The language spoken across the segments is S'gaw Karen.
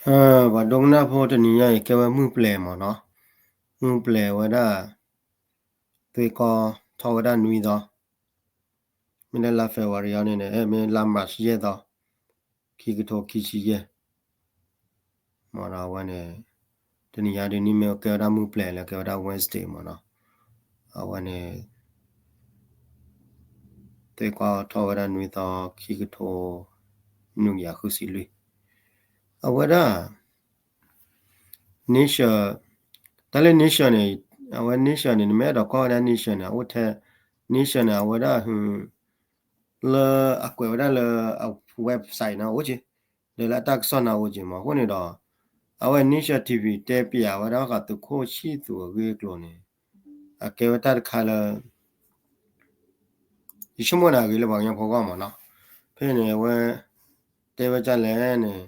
ပှၤဒိကနၣ်ဖိတနံၤညါအံၤ ကဲဝဲမုၢ်ပျဲၤမ့ၢ်နီၤ, မုၢ်ပျဲၤဝဲဒၣ် သွ့ကီထီၣ်ဝဲဒၣ်နွံသီ, မ့ၢ်လၢလါ February အံၤန့ၣ် မ့ၢ်လါ March ယဲၢ်သီ, ခံကထိခံဆံယဲၢ် မ့ၢ်နီၤ အဝဲန့ၣ် တနံၤညါဒ်န့ၣ်မ့ၢ်ကဲဝဲဒၣ်မုၢ်ပျဲၤလၢကဲဝဲဒၣ် Wednesday မ့ၢ်နီၤ, အဝဲန့ၣ် သွ့ကီထီၣ်ဝဲဒၣ်နွံသီ ခံကထိ နွံကယၤဃုဆံလွံၢ်, အဝဲဒၣ် nation, တၢ်လၢ nation န့ၣ် အဝဲ nation န့ၣ် နမ့ၢ်အဲၣ်ဒိးကွၢ်ဝဲဒၣ် nation န့ၣ် အအိၣ်ထဲ nation န့ၣ် အဝဲဒၣ် လၢအကွဲးဝဲဒၣ်လၢအ website န့ၣ်အိၣ်က့, ဒီးလၢအတၢ်ကစီၣ်န့ၣ်အိၣ်က့မ့ၢ်, အဃိန့ၣ်ဒီး အဝဲ Nation TV တဲပျးဝဲဒၣ်ဃး သုးခိၣ်ဆံၣ်သူးအဂ့ၢ်အကျိၤန့ၣ် အကဲဝဲတၢ်တခါလၢ ယဆိကမိၣ်န့ၣ်အဂ့ၤလၢပှၤကညီဖိဂီၢ်မ့ၢ်နီၤ, ဖဲန့ၣ်အဝဲ တဲဝဲဒ်လဲၣ်န့ၣ်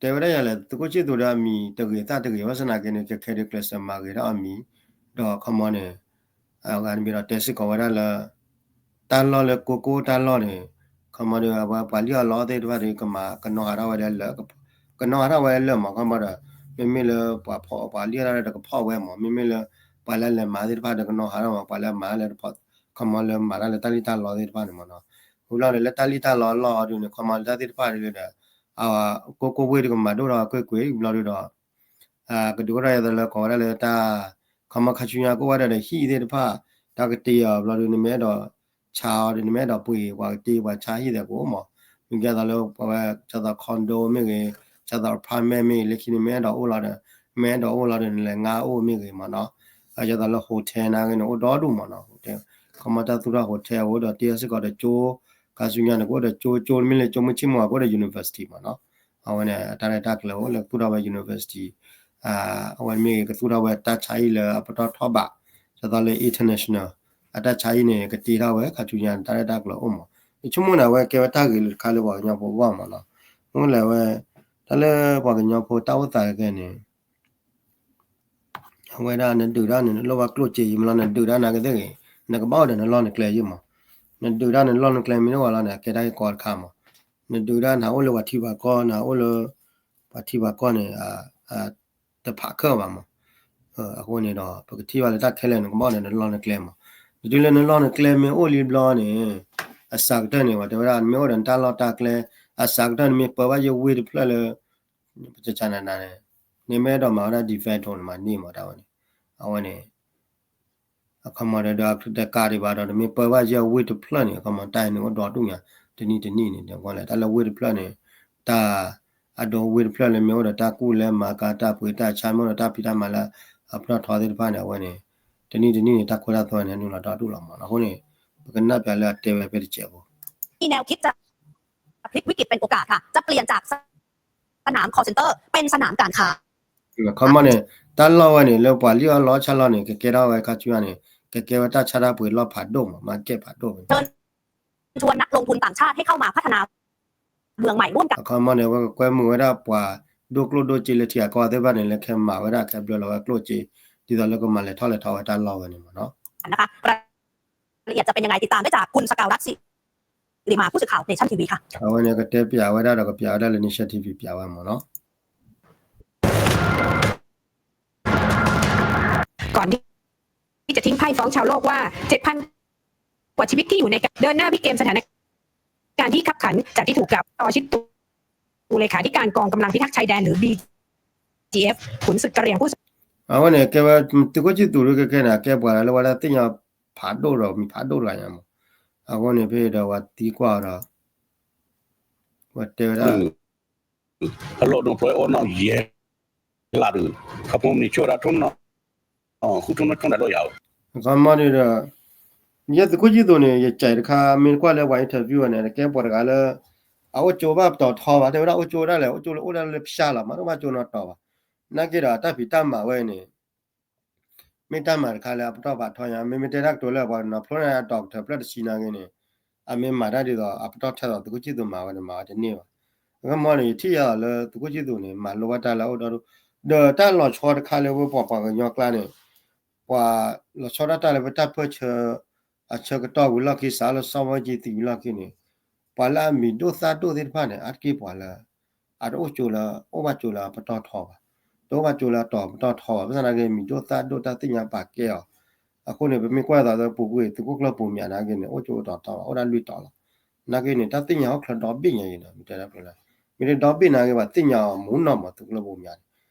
တဲဝဲဒၣ်ယၤလဲၣ် သုးခိၣ်ဆံၣ်သူးဒီးအမံၤတဂ့ၤသၣ်တဂ့ၤ ဘၣ်ဆၣ်သနာ်က့န့ၣ် ကဲခဲဒုးကျဲးစၢးမၤဂ့ၤထီၣ်အမံၤ, ဒီးခီမီန့ၣ် အဂၤတမံၤဒီးတဲစ့ၢ်ကီးဝဲဒၣ်လၢ တၢ်လီၢ်လၢကိကိၢ်တၢ်လီၢ်န့ၣ် ခီမီဒီး အဝဲပှၤလံၣ်အီၣ်လီအီၣ်သ့ၣ်တဖၣ်ဒီး ကမၤကနီၣ်ဟးထီၣ်ဝဲဒၣ်လၢ ကနီၣ်ဟးထီၣ်ဝဲလၢမ့ၢ် ခီမီဒီး မ့မ့ၢ်လၢပှၤဖီၣ်ပှၤလံၣ်အီၣ်တၢ်ဒီးကဖီၣ်ဝဲမ့ၢ် မ့မ့ၢ်လၢ ပှၤလၢလဲၤမၤသ့ၣ်တဖၣ်ဒီးကနီၣ်ဟးထီၣ်မ့ၢ် ပှၤလၢမၤလၢ ခီမီလၢမၤတၢ်လၢတၢ်လံၣ်တၢ်လီသ့ၣ်တဖၣ်န့ၣ်မ့ၢ်နီၤ, ဝံၤလီၤဒီးလၢတၢ်လံၣ်တၢ်လီအလီၢ်အီၤဒုးန့ၣ် ခီမီလၢတၢ်သ့ၣ်တဖၣ်ဒ်ဒီး ကိကိၢ်ဝ့ၢ်ဒီးကမၤဒိၣ်ထီၣ်ကွ့ၢ်ကွ့ၢ်ဘျီဒုးဒီး ကဒုးအိၣ်ထီၣ်ယသးလၢကိးဝဲဒၣ်လၢတၢ် ခီမီခါဆူညါကအိၣ်ဝဲဒၣ်ဒီးဟံၣ်သ့ၣ်တဖၣ် တၢ်ကတ့အီၤဘျီဒုး နမ့ၢ်အဲၣ်ဒိးဆါအီၤဒီး နမ့ၢ်အဲၣ်ဒိးပှ့ၤပှၤကတ့ပှၤဆါဟံၣ်သ့ၣ်ကအိၣ်မ့ၢ်, မ့ၢ်ကဲသိးလၢပဝဲ ကဲသိး condo မ့ၢ်ဂ့ၤ, ကဲသိး apartment မ့ၢ်ဂ့ၤ လၢခံနမ့ၢ်အဲၣ်ဒိးအိၣ်လီၤဒီး မ့ၢ်အဲၣ်ဒိးအိၣ်လီၤဒီး နလဲၤငါအိၣ်မ့ၢ်ဂ့ၤမ့ၢ်နီၤ, ကဲသိးလၢ hotel နာ်ဂ့ၤန့ၣ် အိၣ်ဒီဒူၣ်မ့ၢ်နီၤ, ခီမီတၢ်သူၣ်ထီၣ် hotel အိၣ်ဒီးတ့စ့ၢ်ကီးဒီးကၠိ, ခါဆူညါန့ၣ် ကအိၣ်ဒီးကၠိ ကၠိမ့ၢ်လၢကၠိမုၢ်ဆ့ၣ်မုၢ်ဂီၤ ကအိၣ်ဒီး university မ့ၢ်နီၤ, အဝဲန့ၣ် အတၢ်ရဲၣ်တၢ်ကျဲၤအိၣ်လၢကသူၣ်ထီၣ်ဝဲ university အဝဲမ့ၢ်ဂ့ၤ ကသူၣ်ထီၣ်ဝဲတၢ်ဆါဟံၣ်လၢအပတီၢ်ထီၣ်ဘး, ဒ်သိးလၢ international အတၢ်ဆါဟံၣ်န့ၣ် ကတ့ထီၣ်ဝဲ ခါဆူညါန့ၣ် တၢ်ရဲၣ်တၢ်ကျဲၤအိၣ်မ့ၢ်, ယဆိကမိၣ်န့ၣ် အဝဲကဲဝဲတၢ်ဂ့ၤလၢတခါလၢပှၤကညီဖိအဂီၢ်မ့ၢ်နီၤ, မ့ၢ်လဲၣ်ဝဲ တၢ်လၢပှၤကညီဖိတၢ်အိၣ်သးခဲကဲန့ၣ် အဝဲဒၣ်နဒုးတၢ်န့ၣ် နလိၣ်ဘၣ်ကျိၣ်စ့ယံာ်မ့ၢ်လီၤ နဒုးတၢ်နာ်က့သ့ၣ်ဂ့ၤ, နကဘၣ်အိၣ်ဒီးနလီၢ်နကျဲယံာ်မး, နဒုးတၢ်နလီၢ်နကျဲမ့ၢ်တအိၣ်လီၤန့ၣ် အကဲတၢ်ဂ့ၢ်ကီတခါမး, နဒုးတၢ်နအိၣ်လၢပှၤထံပှၤကီၢ် နအိၣ်လၢ ပှၤထံပှၤကီၢ်န့ၣ် တဖးခၢၣ်ဘၣ်မး, အဃိန့ၣ်ဒီး ပကထံၣ်ဘၣ်လၢတၢ်ခဲလၢာ်န့ၣ် ကဘၣ်အိၣ်ဒီးနလီၢ်နကျဲမး, နတုၤလၢနလီၢ်နကျဲမ့ၢ်အိၣ်လံဘျီန့ၣ် အစှၤကတၢၢ်န့ၣ် ပှၤတဲဝဲဒၣ် နမ့ၢ်အိၣ်ဒီးနတၢ်လီၢ်တၢ်ကျဲ အစှၤကတၢၢ်နမ့ၢ်ပၢဘၣ်ယဲၢ်ဝ့ၢ်တဖျၢၣ်လၢ ပကကနၤနၤန့ၣ် နမ့ၢ်အဲၣ်ဒိးမၤဝဲဒၣ် de facto န့ၣ် မၤန့ၢ်မးတၢ်ဝဲန့ၣ်, အဝဲန့ၣ် အခီမီဒီး ဒီးတကးဒံးဘၣ်ဒီး နမ့ၢ်ပၢဘၣ်ယဲၢ်ဝ့ၢ်တဖျၢၣ်န့ၣ် အခီမီတၢ်အံၤန့ၣ်အိၣ်ဒီဒူၣ်ညါ တနံၣ်တနံၣ်န့ၣ် တကီလဲၣ် တၢ်လၢဝ့ၢ်တဖျၢၣ်န့ၣ် တၢ် အဒိဝ့ၢ်တဖျၢၣ်လၢမ့ၢ်အိၣ်ဒီးတၢ်ကူၣ်လဲၤမၤကၤတၢ်ပှ့ၤတၢ်ဆါ မ့ၢ်အိၣ်ဒီးတၢ်ဖံးတၢ်မၤလၢအပတီၢ်ထီသ့ၣ်တဖၣ်န့ၣ် အဝဲန့ၣ် တနံၣ်တနံၣ်န့ၣ် တၢ်ခိတၢ်သွဲန့ၣ် နုာ်လီၤဒီဒူၣ်လီၤမး အဃိန့ၣ် ပကနၢ်ပၢၢ်လၢအတဲဝဲဖဲတစဲးဖိ มีแนวคิดจะพลิกวิกฤตเป็นโอกาสค่ะ จะเปลี่ยนจากสนาม call center เป็นสนามการค้า အခီမီန့ၣ် တၢ်လီၢ်ဝဲန့ၣ် လၢပှၤလံၣ်အီၣ်လီအီၣ်ဆၣ်လီၢ်န့ၣ် ကကဲထီၣ်ဝဲခါဆူညါန့ၣ် ကကဲဝဲတၢ်ဆါတၢ်ပှ့ၤလီၢ်ဖးဒိၣ်မး market ဖးဒိၣ်ဝဲ เชิญชวนนักลงทุนต่างชาติให้เข้ามาพัฒนาเมืองใหม่ร่วมกัน အခီမီန့ၣ် အဝဲကကွဲမုာ်ဝဲဒၣ်ပှၤဒိၣ်ကျိၣ်ဒိၣ်စ့လၢထံဂၤကီၢ်ဂၤသ့ၣ်တဖၣ်န့ၣ် လၢကဟဲမၤဝဲဒၣ် ကဟဲဘျၢလီၤဝဲကျိၣ်စ့ ဒ်သိးလၢကမၤလဲၤထီၣ်လဲၤထီဝဲတၢ်လီၢ်ဝဲန့ၣ်မးနီၤ นะคะ รายละเอียดจะเป็นยังไง ติดตามได้จากคุณสกาวรัตน์ สิริมา ผู้สื่อข่าว Nation ทีวี ค่ะ အဝဲန့ၣ်ကတဲပျးဝဲဒၣ်ဒီးကပျးဝဲဒၣ်လၢ Nation ထီၣ်ဝံၤ ပျးဝဲမးနီၤ ก่อนที่จะทิ้งไพ่ฟ้องชาวโลกว่า เจ็ดพัน กว่าชีวิตที่อยู่ในเดินหน้าพลิกเกมสถานการณ์ที่คับขันจากที่ถูกกล่าวต่อชิดตูเลขาธิการกองกำลังพิทักษ์ชายแดนหรือ บีจีเอฟ ขุนศึกกะเหรี่ยงผู้ အဝဲန့ၣ်ကဲဝဲ သုးခိၣ်ဆံၣ်သူးဒုးကဲခဲန့ၣ် အကဲပှၤလၢဝဲဒၣ်သ့ၣ်ညါဖးဒိၣ်ဒီးမံၤဖးဒိၣ်တဂၤညါမး အဃိန့ၣ်ဖဲဒီးဝဲသံကွၢ်ဒီး ဝဲတဲဝဲဒၣ် အလီၢ်ဒိၣ်ဖျိအီၣ်နီၢ်ယဲၢ်လါဒုး ခီဖျိမ့ၢ်ဆိဒၣ်ထိၣ်နီၢ် ဃုထိၣ်နီၢ်ထိၣ်ဒၣ်ဒိၣ်ယၤဧိၤ အခီမီန့ၣ်ဒီး ယဲသုးခိၣ်ဆံၣ်သူးန့ၣ် ယကဲတခါ မ့ၢ်တကွၢ်လၢပှၤ interview ဝဲန့ၣ် တကဲပှၤတဂၤလၢ အအိၣ်ကၠိဘၣ်ပတီၢ်ထီဘၣ် တဲဝဲဒၣ်အိၣ်ကၠိဒၣ်လဲာ် အိၣ်ကၠိလၢအိၣ်ဒၣ်လၢပၠၣ်လီၤ မ့ၢ်တအိၣ်ဘၣ်ကၠိနီတီၤဘၣ် နာ်က့ဒီးတၢ်ဖံးတၢ်မၤဝဲန့ၣ် မ့ၢ်တၢ်မၤတခါလၢအပတီၢ်ဖးထီညါ မ့မ့ၢ်တဲတၢ်ကတိၤလၢပှၤကနီၤဖျိန့ၣ် doctor ဖျၢၣ်တဆံနာ်က့န့ၣ် အမ့ၢ်မၤတၢ်ဒ်သိး အပတီၢ်ထဲသိးသုးခိၣ်ဆံၣ်သူးမၤဝဲန့ၣ် မၤဝဲတန့ၢ်ဘၣ်. အခီမီန့ၣ် ယထံၣ်ယၤလၢသုးခိၣ်ဆံၣ်သူးန့ၣ် မၤလိဘၣ်တၢ်လၢအအိၣ်ဒီဒူၣ် ဒီးတၢ်လီၤဆီတခါလၢဝဲပှၤပှၤကညီကျါန့ၣ် ပှၤလီၤဆီဒၣ်တၢ်လၢပတၢ်ပၢၢ်ဆၢ အဆၢကတီၢ်ဝံၤလီၢ်ခံ စးလၢစီၤဘၣ်ကံသံဝံၤလီၢ်ခံန့ၣ် ပှၤလၢအမံၤဒိၣ်သၣ်ဒိၣ်သ့ၣ်တဖၣ်န့ၣ် အါတက့ၢ်ပှၤလၢ အတအိၣ်ကၠိလၢ အိၣ်ဘၣ်ကၠိလၢပတီၢ်ထီဘၣ်, တအိၣ်ဘၣ်ကၠိလၢအတီၤပတီၢ်ထီဘၣ်, ဘၣ်ဆၣ်သနာ်က့ မံၤဒိၣ်သၣ်ဒိၣ်တၢ်သ့ၣ်ညါပာ်ကဲအီၤ. အဃိန့ၣ် ပမ့ၢ်ကွၢ်သိးဒီးပူၤကွံာ် သုးခိၣ်ကျၢၢ်ဘိမၠးနာ်က့န့ၣ် အိၣ်ကၠိတတီၤထီဘၣ် အိၣ်ဒၣ်လွံၢ်တီၤလီၤ. နာ်က့န့ၣ် တၢ်သ့ၣ်ညါဟီၣ်ချၢဒီဘ့ၣ်ညါအံၤဒီး မ့ၢ်တဲဒၣ်ဖျိလၢ မ့ၢ်တဒီဘ့ၣ်နာ်က့ ပှၤသ့ၣ်ညါအီၤမူနီၢ်မး သုးခိၣ်ကျၢၢ်ဘိမၠးန့ၣ်,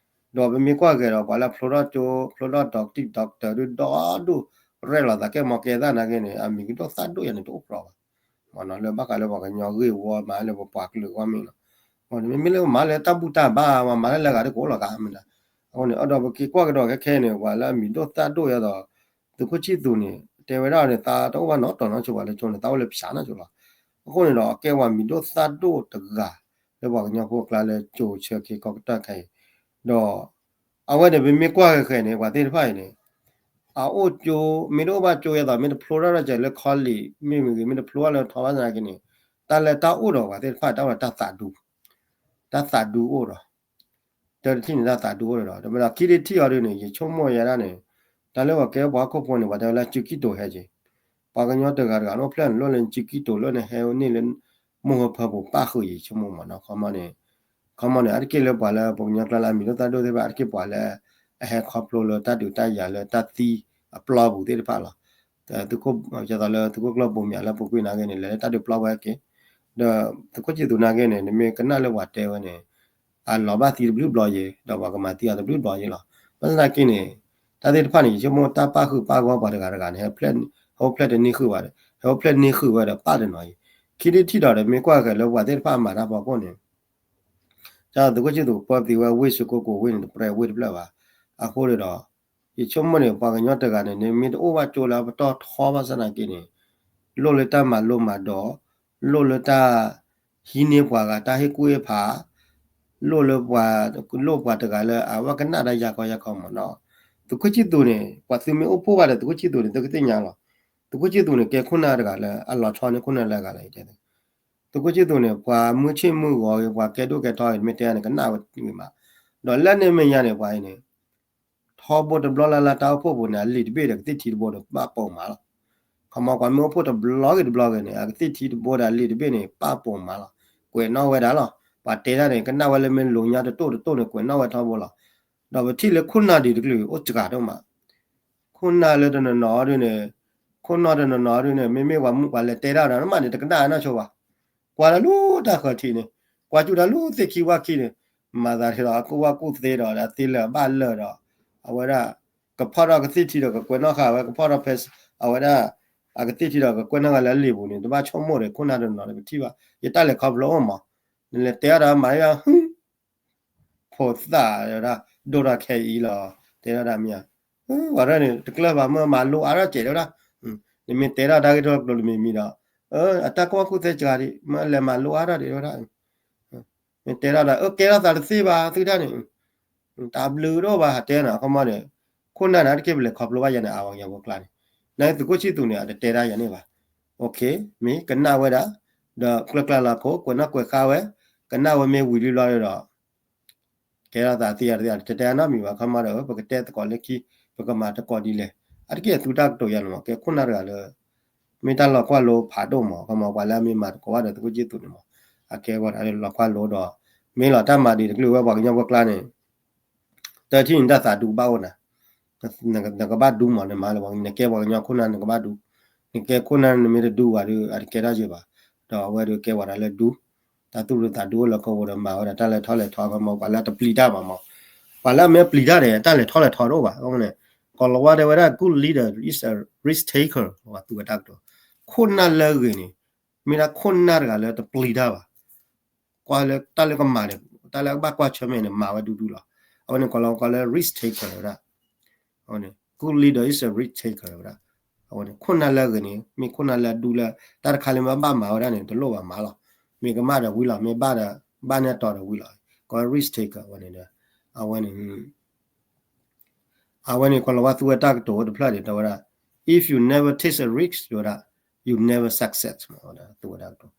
ဒီးပမ့ၢ်ကွၢ်က့ၤဒီး ပှၤလၢဖျိထီၣ်ကၠိ ဖျိထီၣ်ဒီကတံၢ်ဒီကတၢၢ်ဒုးဒီဒိၣ် ရဲၣ်လီၤသးကဲမီၤကဲသၣ်နာ်က့န့ၣ် အမံၤကဒိၣ်သၣ်ဒိၣ်ယၤန့ၣ် တအိၣ်ကြီဘၣ် မ့ၢ်နီၤ လၢဘၣ်ဃးလၢပှၤကညီဂ့ၢ်ဝီမးလၢပပှၤကလုာ်ဂီၢ်မ့ၢ်နီၤ, မ့မ့ၢ်လၢပမၤလၢတၢ်ဘူၣ်တၢ်ဘါ ပှၤမၤလၢလၢဂၤတကအိၣ်လီၤဂၤမ့ၢ်နီၤ, အဃိန့ၣ် အဒီးပက့ၤကွၢ်ကဒီးခဲခဲန့ၣ် ပှၤလၢအမံၤဒိၣ်သၣ်ဒိၣ်ယၤဒီး သုးခိၣ်ဆံၣ်သူးန့ၣ် တဲဝဲဒၣ်န့ၣ် သးတအိၣ်ဘၣ်နီတတီၤနီဆိဘၣ်လၢကၠိန့ၣ် သးအိၣ်လၢဖၠးနီဆိလီၤ. အဃိန့ၣ်ဒီး အကဲပှၤမံၤဒိၣ်သၣ်ဒိၣ်တဂၤ လၢပှၤကညီဖိအကျါလၢကၠိဆၢက့ၤကီၢ်ကတၢၢ်ခဲအံၤ, ဒီး အဝဲန့ၣ် ပမ့ၢ်ကွၢ်ဃဲၤဃဲၤန့ၣ် ပှၤသ့ၣ်တဖၣ်အံၤန့ၣ် အအိၣ်ကၠိ မ့ၢ်တအိၣ်ဘၣ်ကၠိယၤသိး မ့ၢ်တဖျိထီၣ်ဒီးကဲလၢ college မ့ၢ်မ့ၢ်ဂ့ၤ မ့ၢ်တဖျိထီၣ်လၢထီဘၣ်သနာ်က့န့ၣ် တၢ်လၢတၢ်အိၣ်ဒီးပှၤသ့ၣ်တဖၣ်တၢ်အိၣ်ဒီးတၢ်သးဒူ တၢ်သးဒူအိၣ်ဒီး တၢတထံၣ်န့ၣ် တၢ်သးဒူအိၣ်ဒီး တမ့ၢ်ဒီးခံထံၣ်တထံၣ်အီၤဒ်န့ၣ် ယဆိကမိၣ်ယဲဒၣ်န့ၣ် တၢ်လၢပှၤကဲပှၤဟီၣ်ခိၣ်ဖိန့ၣ် ပှၤတဲဝဲလၢစုကံၣ်တိၤဟဲက့ၤ ပှၤကညီတဂၤတဂၤအိၣ်ဖျဲၣ်န့ၣ် လိၣ်လၢစုကံၣ်တိၤလၢနဟဲန့ၢ်လၢ မိၢ်ဟၢဖၢပူၤပၣ်ဃုာ်ယဆိကမိၣ်မ့ၢ်နီၤ ခီမီန့ၣ် ခီမီန့ၣ် အါတက့ၢ်လၢပှၤလၢပှၤကညီကျါလၢအမံၤဒိၣ်သၣ်ဒိၣ်သ့ၣ်တဖၣ် အါတက့ၢ်ပှၤလၢ အဟဲခီဖျိလၢတၢ်ဒုးတၢ်ယၤလၢတၢ်သံအပျီပူၤသ့ၣ်တဖၣ်လီၤ. သုးခိၣ် ယသိးလၢသုးခိၣ်ကျၢၢ်ဘိမၠးလၢပူၤကွံာ်နာ်က့န့ၣ် လဲၤလၢတၢ်ဒုးပျီဝဲက့ၤ ဒီးသုးခိၣ်ဆံၣ်သူးနာ်က့န့ၣ် နမ့ၢ်ကနၣ်လၢပှၤတဲဝဲန့ၣ် အလီၤဘၣ်သံတဘျုးဘျီယဲ ဒီးပှၤကမၤသံအီၤတဘျုးဘျီယဲလီၤ. ဘၣ်ဆၣ်သနာ်က့န့ၣ် တၢ်သ့ၣ်တဖၣ်န့ၣ် ယဆိကမိၣ်တၢ်ပၣ်ဃုာ်ပၣ်ဂီၢ်ပှၤတဂၤတဂၤန့ၣ် ဟဲအိၣ်ဖျဲၣ်တန့ၢ်ဃုာ်ဘၣ်ဒီး ဟဲအိၣ်ဖျဲၣ်န့ၢ်ဃုာ်ဝဲဒီးပၣ်တနီၤအံၤ ခံထံၣ်တထံၣ်ဒီး မ့ၢ်ကွၢ်ဃဲၤလၢပှၤသ့ၣ်တဖၣ်မၤတၢ်ဖီခိၣ်န့ၣ် တၢ်သုးခိၣ်ဆံၣ်သူးပၢသံဝဲဝ့ၢ်စကိကိးဝ့ၢ်န့ၣ် တပြဲဝ့ၢ်တဖျၢၣ်ဘၣ်. အဃိန့ၣ်ဒီး ယဆိကမိၣ်န့ၣ် ပှၤကညီတဂၤန့ၣ် နမ့ၢ်တအိၣ်ဘၣ်ကၠိလၢပတီၢ်ထီဘၣ်ဆၣ်သနာ်က့န့ၣ် လိၣ်လၢတၢ်မၤလိမၤဒိး, လိၣ်လၢတၢ်ဟံးန့ၢ်ပှၤဂၤတၢ်ဟ့ၣ်ကူၣ်ဟ့ၣ်ဖး, လိၣ်လၢပှၤ လိၣ်ပှၤတဂၤလၢအဝဲကနၣ်တၢ်ယၤခီယၤခီမ့ၢ်နီၤ. သုးခိၣ်ဆံၣ်သူးန့ၣ် ပှၤသုမ့ၢ်အိၣ်ဖှိၣ်ဘၣ်ဒီးသုးခိၣ်ဆံၣ်သူးန့ၣ် သုကသ့ၣ်ညါလီၤ. သုးခိၣ်ဆံၣ်သူးန့ၣ် ကဲခိၣ်နၢ်တဂၤလၢအလီၤဆီန့ၢ်ခိၣ်နၢ်လၢအဂၤလီၤ. သုးခိၣ်ဆံၣ်သူးန့ၣ် ပှၤမုၢ်ဆ့ၣ်မုၢ်ဂီၤဂ့ၤ ပှၤကဲဒိၣ်ကဲထီဂ့ၤ မ့ၢ်တဲန့ၣ် ကနၣ်ဝဲဂ့ၤမး, ဒီးလၢန့ၣ်မဲာ်ညါန့ၣ် ပှၤအံၤန့ၣ် ထီဘိတဘျီလၢ်လၢ်တၢ်အိၣ်ဖှိၣ်ပူၤန့ၣ် အလံာ်တဘ့ၣ်ဒီးကသ့ၣ်ထံတဘိန့ၣ် ပာ်ပိာ်မးလီၤ. ခီမီ ပှၤမ့ၢ်အိၣ်ဖှိၣ်တဘျီဂ့ၤတဘျီဂ့ၤန့ၣ် အကသ့ၣ်ထံတဘိဒီးအလံာ်တဘ့ၣ်န့ၣ် ပာ်ပိာ်မးလီၤ. ကွဲးနီၣ်ဝဲဒၣ်လီၤ. ပှၤတဲဒၣ်န့ၣ် ကနၣ်ဝဲလၢမ့ၢ်လိၤညါတတိၢ်တတိၢ်န့ၣ် ကွဲးနီၣ်ဝဲထီဘိလီၤ. ဒီးပထံၣ်လၢခိၣ်နၢ်ဒံးတကလုာ်အိၣ်စှၤဒိၣ်မး ခိၣ်နၢ်လၢတနီၤနီၤဒ်န့ၣ် ခိၣ်နၢ်တနီၤနီၤဒ်န့ၣ် မ့မ့ၢ်ပှၤမုၣ်ပှၤလဲၤတဲတၢ်ဒီး နမ့ၢ်န့ၣ် တကနၣ်နီၢ်ဆိဘၣ်. ကွၢ်လၢလူၤတၢ်ဃၢၤထံးန့ၣ် ကွၢ်ကၠူၣ်တၢ်လူၤသ့ၣ်ခံဝၣ်ခံန့ၣ် မၤသးဒ်သိးအကူၣ်ဘၣ်ကူၣ်သ့ဒီး အသ့လၢာ်ဘၣ်လၢာ်ဒီး အဝဲဒၣ် ကဖီၣ်ထီၣ်ကသ့ၣ်ထံဒီးကကွဲးနီၣ်ဃာ်ဝဲ ကဖီၣ်ထီၣ်ဖဲ အဝဲဒၣ် အကသ့ၣ်ထံဒီးကကွဲးနီၣ်ဃာ်လၢအလံာ်ပူၤန့ၣ် တဘၣ်ဆိကမိၣ်ဒီး ခိၣ်နၢ်တနီၤနီၤန့ၣ် ပထံၣ်ဘၣ် ယတၢ်လဲၤခီဖျိအိၣ်မး နလဲၤတဲအီၤဒီးမၤယၤ ဟူ ဖိသၣ်ဝဲဒၣ် ဒိၣ်ထီၣ်ခဲအံၤလီၤ တဲဒၣ်ဒၣ်မ့ၢ်ဧါ, ဝဲဒၣ်န့ၣ် တကျၢၢ်ဘၣ် မ့ၢ်မၤလိအါထီၣ်ကဲးတဲဝဲဒၣ်, နမ့ၢ်တဲထီၣ်တၢ်ဂ့ၢ်ထီၣ်ကျိၤတမံၤမံၤဒီး အတၢ်ကူၣ်ဘၣ်ကူၣ်သ့စှၤဒံး မ့ၢ်လဲၤမၤလိအါထီၣ်ဒံးဝဲဒၣ်, မ့ၢ်တဲထီၣ်ဒီး အၢ ကဲထီၣ်သးတသ့ဘၣ် သုတၢ်န့ၣ် တၢ်ဘျုးတအိၣ်ဘၣ် ဟးတဲနီၤ ခီမီန့ၣ် ခိၣ်နၢ်န့ၣ် အါတက့ၢ်ပလဲၤခီဖျိဘၣ်ယၤန့ၣ် အါဝဲကညီဖိကျါန့ၣ်, နသုးခိၣ်ဆံၣ်သူးန့ၣ် အတတဲတၢ်ယၤန့ၣ်ဘၣ်, အိၣ်ခ့ မ့ၢ်ကနၣ်ဝဲဒၣ်, ဒီးကျၢၢ်ကျါလီၤခိၣ် ကွဲးနီၣ်ကွဲးဃာ်ဝဲ, ကနၣ်ဝဲမ့ၢ်ဝံၤလံလီၤဒီး ကဲထီၣ်သးသ့ယၤတသ့ တတဲအနီတမံၤဘၣ် ခီမီဒီး ပကတဲသကိးလၢခံ ပကမၤသကိးဒ်လဲၣ်, အါတက့ၢ်အသူတၢ်ကတိၤယၤန့ၣ်မး ကဲခိၣ်နၢ်တဂၤလၢ မ့ၢ်တၢ်လီၤကွၢ်လိဖးဒိၣ်မး ခီမီပှၤလၢအမ့ၢ်မၤသကိးဘၣ်ဒီးသုးခိၣ်ဆံၣ်သူးန့ၣ်မး, အကဲဝဲဒၣ်လၢလီၤကွၢ်လိဒီး မ့ၢ်လီၤတၢ်မၤဒံးတကလုာ်ဝဲပှၤကညီဖိကျါန့ၣ် တထံၣ်န့ၣ်တၢ်သးဒူကဘၣ်အိၣ်နၤ, နကဘၣ်ဒူမး နမၤလၢ နကဲပှၤကညီခိၣ်နၢ်နကဘၣ်ဒူ, နကဲခိၣ်နၢ်နမ့ၢ်တဒူဘၣ်ဒီး အတကဲထီၣ်ယဲဘၣ်, ဒီးအဝဲဒီးကဲပှၤတၢ်လၢဒူ, တၢ်သူၣ်ဒူသးဒူအိၣ်လၢကဝီၤဒီးမၤဝဲဒၣ်တၢ်လဲၤထီၣ်လဲၤထီ ခီမီပှၤလၢတပျံၤတၢ်ဘၣ်မး, ပှၤလၢအမ့ၢ်ပျံၤတၢ်န့ၣ် တၢ်လဲၤထီၣ်လဲၤထီတအိၣ်ဘၣ်, အဃိန့ၣ် ကိးလီၤဝါတဲဝဲဒၣ် good leader is a risk taker ဝဲသူဝဲတၢ်ကတိၤ, ခိၣ်နၢ်လၢအဂ့ၤန့ၣ် မ့ၢ်ဒၣ်ခိၣ်နၢ်တဂၤလၢတပျံၤတၢ်ဘၣ် ကွၢ်လၢတၢ်လၢကမၤန့ၣ် တၢ်လၢအဘၣ်ကွၢ်ဆၢၣ်မဲာ်န့ၣ် မၤဝဲဒူဒူလီၤ. အဝဲန့ၣ်ကိးလီၤဝဲကိးလၢ risk taker ဝဲဒၣ်, အဝဲန့ၣ် good leader is a risk taker ဝဲဒၣ်, အဝဲန့ၣ် ခိၣ်နၢ်လၢအဂ့ၤန့ၣ် မ့ၢ်ခိၣ်နၢ်လၢအဒူလၢ တၢ်တခါလၢမ့ၢ်ဘၣ်မၤဝဲဒၣ်န့ၣ် တလိၣ်ဘၣ်မၤလီၤ. မ့ၢ်ကမၣ်ဒီးဝံၤလီၤ မ့ၢ်ဘၣ်ဒီး ဘၣ်န့ၢ်အတီၤဒီးဝံၤလီၤ. ကိးလၢ risk taker အဝဲန့ၣ်ဒီး အဝဲန့ၣ် အဝဲန့ၣ် ကိးလီၤဝါသူဝဲတၢ်ကတိၤတဖျၢၣ်န့ၣ် တဲဝဲဒၣ် if you never take a risk တဲဝဲဒၣ် you never success မး ဝဲဒၣ်သူဝဲတၢ်ကတိၤ,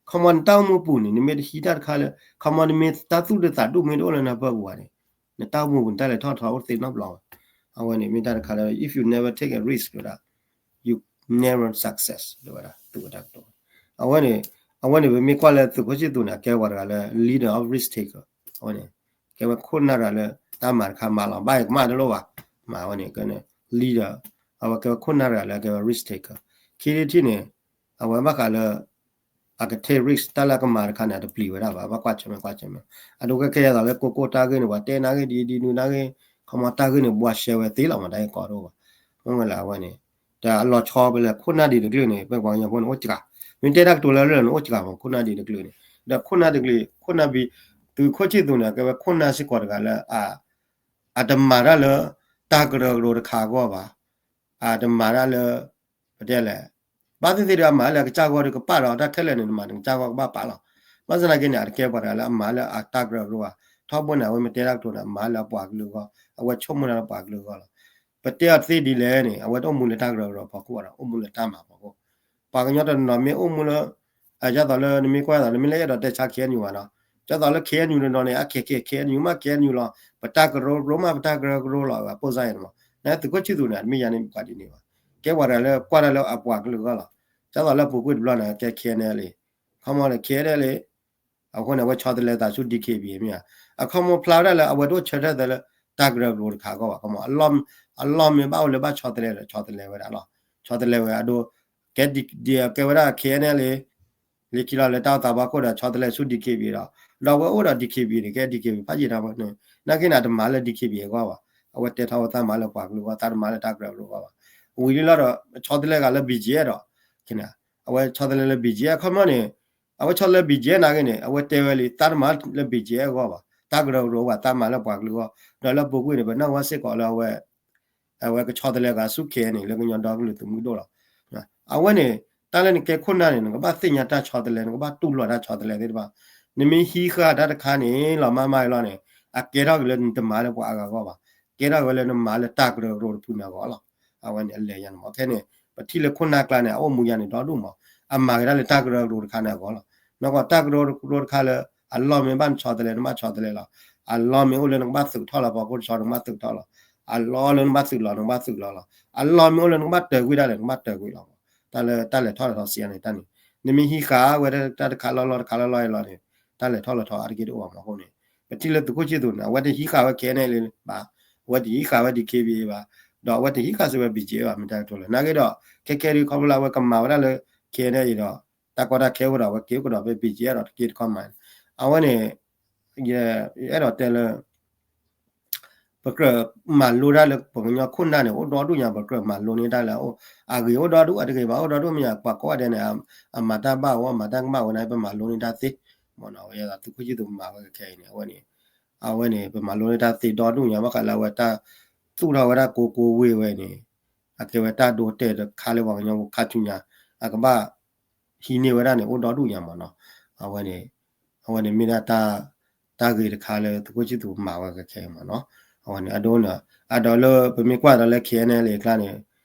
ခီမီနတၢ်အိၣ်မူပူၤန့ၣ် နမ့ၢ်တဟံးတၢ်တခါလၢ ခီမီနမ့ၢ်တၢ်သူၣ်ဒူသးဒူမ့ၢ်တအိၣ်လၢနပၢ်ပူၤဘၣ်န့ၣ် နတၢ်အိၣ်မူပူၤန့ၣ် တၢ်လဲၤထီၣ်ထီအိၣ်သ့နီတဘျီဘၣ်. အဝဲန့ၣ်မ့ၢ်တၢ်တခါလၢ if you never take a risk တဲဝဲဒၣ် you never success တဲဝဲဒၣ်သူဝဲတၢ်ကတိၤ, အဝဲန့ၣ် အဝဲန့ၣ် ပမ့ၢ်ကွၢ်လၢသုးခိၣ်ဆံၣ်သူးန့ၣ် အကဲပှၤတဂၤလၢ leader of risk taker အဝဲန့ၣ် ကဲဝဲခိၣ်နၢ်တဂၤလၢ တၢ်မၤတခါမၤလီၤ ဘၣ်အံၤကမၣ်တလိၣ်ဘၣ်, မၤဝဲန့ၣ် ကဲန့ၣ် leader အဝဲကဲဝဲခိၣ်နၢ်တဂၤလၢကဲဝဲ risk taker ခံထံၣ်န့ၣ် အဝဲဘၣ်ဃးလၢ အက take risk တၢ်လၢအကမၤတခါန့ၣ် အတပျံၤဝဲဒၣ်ဘၣ်, ဘၣ်ကွၢ်ဆၢၣ်မဲာ်ကွၢ်ဆၢၣ်မဲာ်, အဒိကဲခဲအံၤသိးလၢကိးကိးတၢ်ဂ့ၢ်န့ၣ် ပှၤတဲနၢ်ဂ့ၢ်ဒ်အံၤဒ်နုၤနၢ်ဂ့ၢ် ခီမီတၢ်ဂ့ၢ်န့ၣ် ဘှါရှဲဝဲသ့လီၤမး တၢ်ဂ့ၢ်ကီတအိၣ်ဘၣ်, မ့ၢ်ဝဲလၢအဝဲန့ၣ် တၢ်အလီၤဆီဖဲလဲၣ် ခိၣ်နၢ်ဒ်တကလုာ်န့ၣ် ပပှၤကညီဖိန့ၣ် အိၣ်စှၤ, မ့ၢ်တဲတၢ်ကတိၤလၢလၢာ်န့ၣ် အိၣ်စှၤမး ခိၣ်နၢ်ဒ်တကလုာ်န့ၣ်, ဒီးခိၣ်နၢ်တကလုာ် ခိၣ်နၢ်ဘံ သုးခိၣ်ဆံၣ်သူးန့ၣ် ကဲဝဲခိၣ်နၢ်စ့ၢ်ကီးတဂၤလၢ အတမၤတၢ်လၢ တၢ်ကရၢကရိတခါအဂီၢ်ဘၣ်, အတမၤတၢ်လၢ ပတဲလဲၣ်, ဘၣ်သ့ၣ်သ့ၣ်ဒီးအမၤလၢအကစၢ်ဂီၢ်ဒီးကပာ်ဒီး တၢ်ခဲလၢာ်န့ၣ် နမၤနကစၢ်ဂီၢ်ကဘၣ်ပာ်လီၤ, ဘၣ်ဆၣ်သနာ်က့န့ၣ် အတကဲပှၤတဂၤလၢအမၤလၢအတၢ်ကရၢကရိဘၣ်, ထီဘိန့ၣ် အဝဲမ့ၢ်တဲတၢ်ကတိၤန့ၣ် အမၤလၢအပှၤကလုာ်အဂီၢ်, အဝဲဆိကမိၣ်တၢ်လၢပှၤကလုာ်အဂီၢ်လီၤ, ပတဲအီၤသ့ဒ်လဲၣ်န့ၣ် အဝဲတအိၣ်မူလၢတၢ်ကရၢကရိဖီခိၣ်ဘၣ်ဒီး အိၣ်မူလၢတၢ်မၤဖီခိၣ်, ပှၤကညီတနီၤမ့ၢ်အိၣ်မူလၢ ဒ်သိးလၢနမ့ၢ်ကွၢ်သိး နမ့ၢ်လၢအဲၣ်ဒိးတဲဆါ ခ့ၣ်အဲၣ်ယူၣ် ဘၣ်နီၤ, ဒ်သိးလၢ ခ့ၣ်အဲၣ်ယူၣ် တနီၤန့ၣ် အခဲခဲ ခ့ၣ်အဲၣ်ယူၣ် မ့ၢ် ခ့ၣ်အဲၣ်ယူၣ် လီၤ, ပတၢ်ကရၢကရိမ့ၢ်ပတၢ်ကရၢကရိလီၤ အပိၢ်စါအံၤန့ၣ်မး, နသုးခိၣ်ဆံၣ်သူးန့ၣ် အတမ့ၢ်ယၤန့ၣ်ပှၤဒ်န့ၣ်ဘၣ်, ကဲပှၤတဂၤလၢကွၢ်တၢ်လၢအပှၤကလုာ်အဂီၢ်လီၤ, ဒ်သိးလၢပူၤကွံာ်တဘျီန့ၣ် ကဲ ခ့ၣ်အဲၣ်ယူၣ် လံ, ခီမီန့ၣ် ခ့ၣ်အဲၣ်ယူၣ် လံ အဃိန့ၣ် အဝဲဆီတလဲသးဆူ DKBA မ့ၢ်ဧါ, အခီမီဖျါဝဲဒၣ်လၢ အဝဲတအိၣ်ဆၢထၢၣ်သးလၢ တၢ်ကရၢကရိတခါအဂီၢ်ဘၣ်, ခီမီ အလီၢ်မ့ၢ်ဘၣ်အိၣ်လၢဘၣ်ဆီတလဲဒီး ဆီတလဲဝဲဒၣ်လီၤ, ဆီတလဲဝဲအဒိ ကဲ ကဲဝဲဒၣ် ခ့ၣ်အဲၣ်ယူၣ် လံ လၢခံလီၤလၢတၢ်အိၣ်သးဖီခိၣ်ဒီး ဆီတလဲဆူ DKBA ဒီး ဒီးအဝဲအိၣ်ဒီး DKBA န့ၣ် ကဲ DKBA ဖးယံာ်တၢ်ဝဲန့ၣ် နာ်က့န့ၣ် အတမၤလၢ DKBA အဂီၢ်ဘၣ်, အဝဲတဲထီၣ်ဝဲသးမၤလၢပှၤကလုာ်အဂီၢ် သးတမၤလၢတၢ်ကရၢကရိအဂီၢ်ဘၣ်, ဝံၤလံလီၤဒီး ဆီတလဲဂၤလၢ BGF ဒီး အဝဲဆီတလဲလၢ BGF အခီမီန့ၣ် အဝဲဆီတလဲ BGF နာ်က့န့ၣ် အဝဲတဲဝဲလံ သးတမၤလၢ BGF အဂီၢ်ဘၣ်, တၢ်ကရၢကရိဘၣ် သးမၤလၢပှၤကလုာ်အဂီၢ်, ဒီးလၢပူၤကွံာ်န့ၣ် ပနၢ်ဟူစ့ၢ်ကီးလၢအဝဲ အဝဲကဆီတလဲဂၤဆူ ခ့ၣ်အဲၣ်ယူၣ် န့ၣ် လၢကညီဒီကလုာ်သုးမုၢ်ဒိၣ်လီၤ, အဝဲန့ၣ် တၢ်လၢနကဲခိၣ်နၢ်န့ၣ် နကဘၣ်သ့ၣ်ညါတၢ်ဆီတလဲ နကဘၣ်တူၢ်လိာ်တၢ်ဆီတလဲသ့ၣ်တဖၣ်, နမ့ၢ်ဟံးဃာ်တၢ်တခါန့ၣ် လီၤမၢ်မၢ်အံၤလီၤန့ၣ် အကဲထီၣ်က့ၤလၢနတမၤလၢပှၤအါဂၤအဂီၢ်ဘၣ်, ကဲထီၣ်က့ၤဝဲလၢနမၤလၢတၢ်ကရၢကရိတဖုန့ၣ်အဂီၢ်လီၤ, အဝဲန့ၣ်အလဲၤယါန့ၣ်မး, ခဲန့ၣ် ပထံၣ်လၢခိၣ်နၢ်ကျါန့ၣ် အအိၣ်မူယါန့ၣ်ဒီဒူၣ်မး, အမၤက့ၤတၢ်လၢတၢ်ကရၢကရိတခါန့ၣ်အဂီၢ်လီၤ, နီၢ်ကီၢ်တၢ်ကရၢကရိတခါလၢ အလီၢ်မ့ၢ်ဘၣ်နဆီတလဲ နဘၣ်ဆီတလဲလီၤ, အလီၢ်မ့ၢ်အိၣ်လၢနကဘၣ်သုးထီၣ်လီၤ ပှၤခိၣ်တဆီ နကဘၣ်သုးထီၣ်လီၤ, အလီၢ်လၢနဘၣ်သုးလီၤ နကဘၣ်သုးလီၤလီၤ, အလီၢ်မ့ၢ်အိၣ်လၢနကဘၣ်တၢၤကွံာ်ဒၣ်လဲာ် နကဘၣ်တၢၤကွံာ်လီၤမး, တၢ်လၢတၢ်လဲၤထီၣ်လဲၤထီစံးယါန့ၣ်တၢ်န့ၣ်, နမ့ၢ်ဟံးဃာ်ဝဲတၢ်တခါလီၢ်လီၢ်တခါလီၢ်လီၢ်အံၤလီၤန့ၣ် တၢ်လဲၤထီၣ်လဲၤထီအါတက့ၢ်တအိၣ်ဘၣ်မးအဃိန့ၣ်, ပထံၣ်လၢသုးခိၣ်ဆံၣ်သူးန့ၣ် အဝဲတဟံးဃာ်ဝဲ ခ့ၣ်အဲၣ်ယူၣ် လံဘၣ်, အဝဲတဟံးဃာ်ဝဲ DKBA ဘၣ်, ဒီးအဝဲတဟံးဃာ်စ့ၢ်ဝဲ BGF ဘၣ် မ့ၢ်တၢ်ကတိၤလၢ နာ်က့ဒီး ခဲခဲဒုးခီဖျိလၢအဝဲကမၤဝဲဒၣ်လၢ ခ့ၣ်အဲၣ်ယူၣ် အံၤဒီး တၢ်ကီတၢ်ခဲအိၣ်ဒီး အဝဲက့ၤအိၣ်ကဒီးဖဲ BGF ဒီးတက့ၢ်တခီမး, အဝဲန့ၣ် ယအဲၣ်ဒိးတဲလၢ ပကြၢးမၤလိတၢ်လၢပှၤကညီခိၣ်နၢ်န့ၣ် အိၣ်ဒီဒူၣ်ညါ ပကြၢးမၤလိန့ၢ်တၢ်လၢအအိၣ် အဂ့ၤအိၣ်ဒီဒူၣ် အတဂ့ၤဘၣ်အိၣ်ဒီဒူၣ်မ့ၢ်ယါ ပှၤကိးဂၤဒဲးန့ၣ် အမၤတၢ်ဘၣ်ဝဲ မၤတၢ်ကမၣ်ဝဲန့ၣ် ပမၤလိန့ၢ်တၢ်သ့ မ့ၢ်နီၤ ဝဲယသးသုးခိၣ်ဆံၣ်သူးမၤဝဲခဲအံၤန့ၣ် အဝဲန့ၣ် အဝဲန့ၣ် ပမၤလိန့ၢ်တၢ်သ့ဒီဒူၣ်ညါ ဘၣ်ဃးလၢအဝဲတၢ်သူၣ်ထီၣ်ဝဲဒၣ်ကိးကိးဝ့ၢ်ဝဲန့ၣ် အကဲဝဲတၢ်ဒိတဲာ်တခါလၢပှၤကညီဖိခါဆူညါ အကဘၣ် ဟံးန့ၢ်ဝဲဒၣ်န့ၣ် အိၣ်ဒီဒူၣ်ညါမ့ၢ်နီၤ အဝဲန့ၣ် အဝဲန့ၣ်မ့ၢ်ဒၣ်တၢ် တၢ်ဂ့ၤတခါလၢသုးခိၣ်ဆံၣ်သူးမၤဝဲခဲခဲအံၤမ့ၢ်နီၤ အဝဲန့ၣ် အဒိန့ၣ် အဒိလၢပမ့ၢ်ကွၢ်ဒီးလၢ ခ့ၣ်အဲၣ်ယူၣ် အကျါန့ၣ်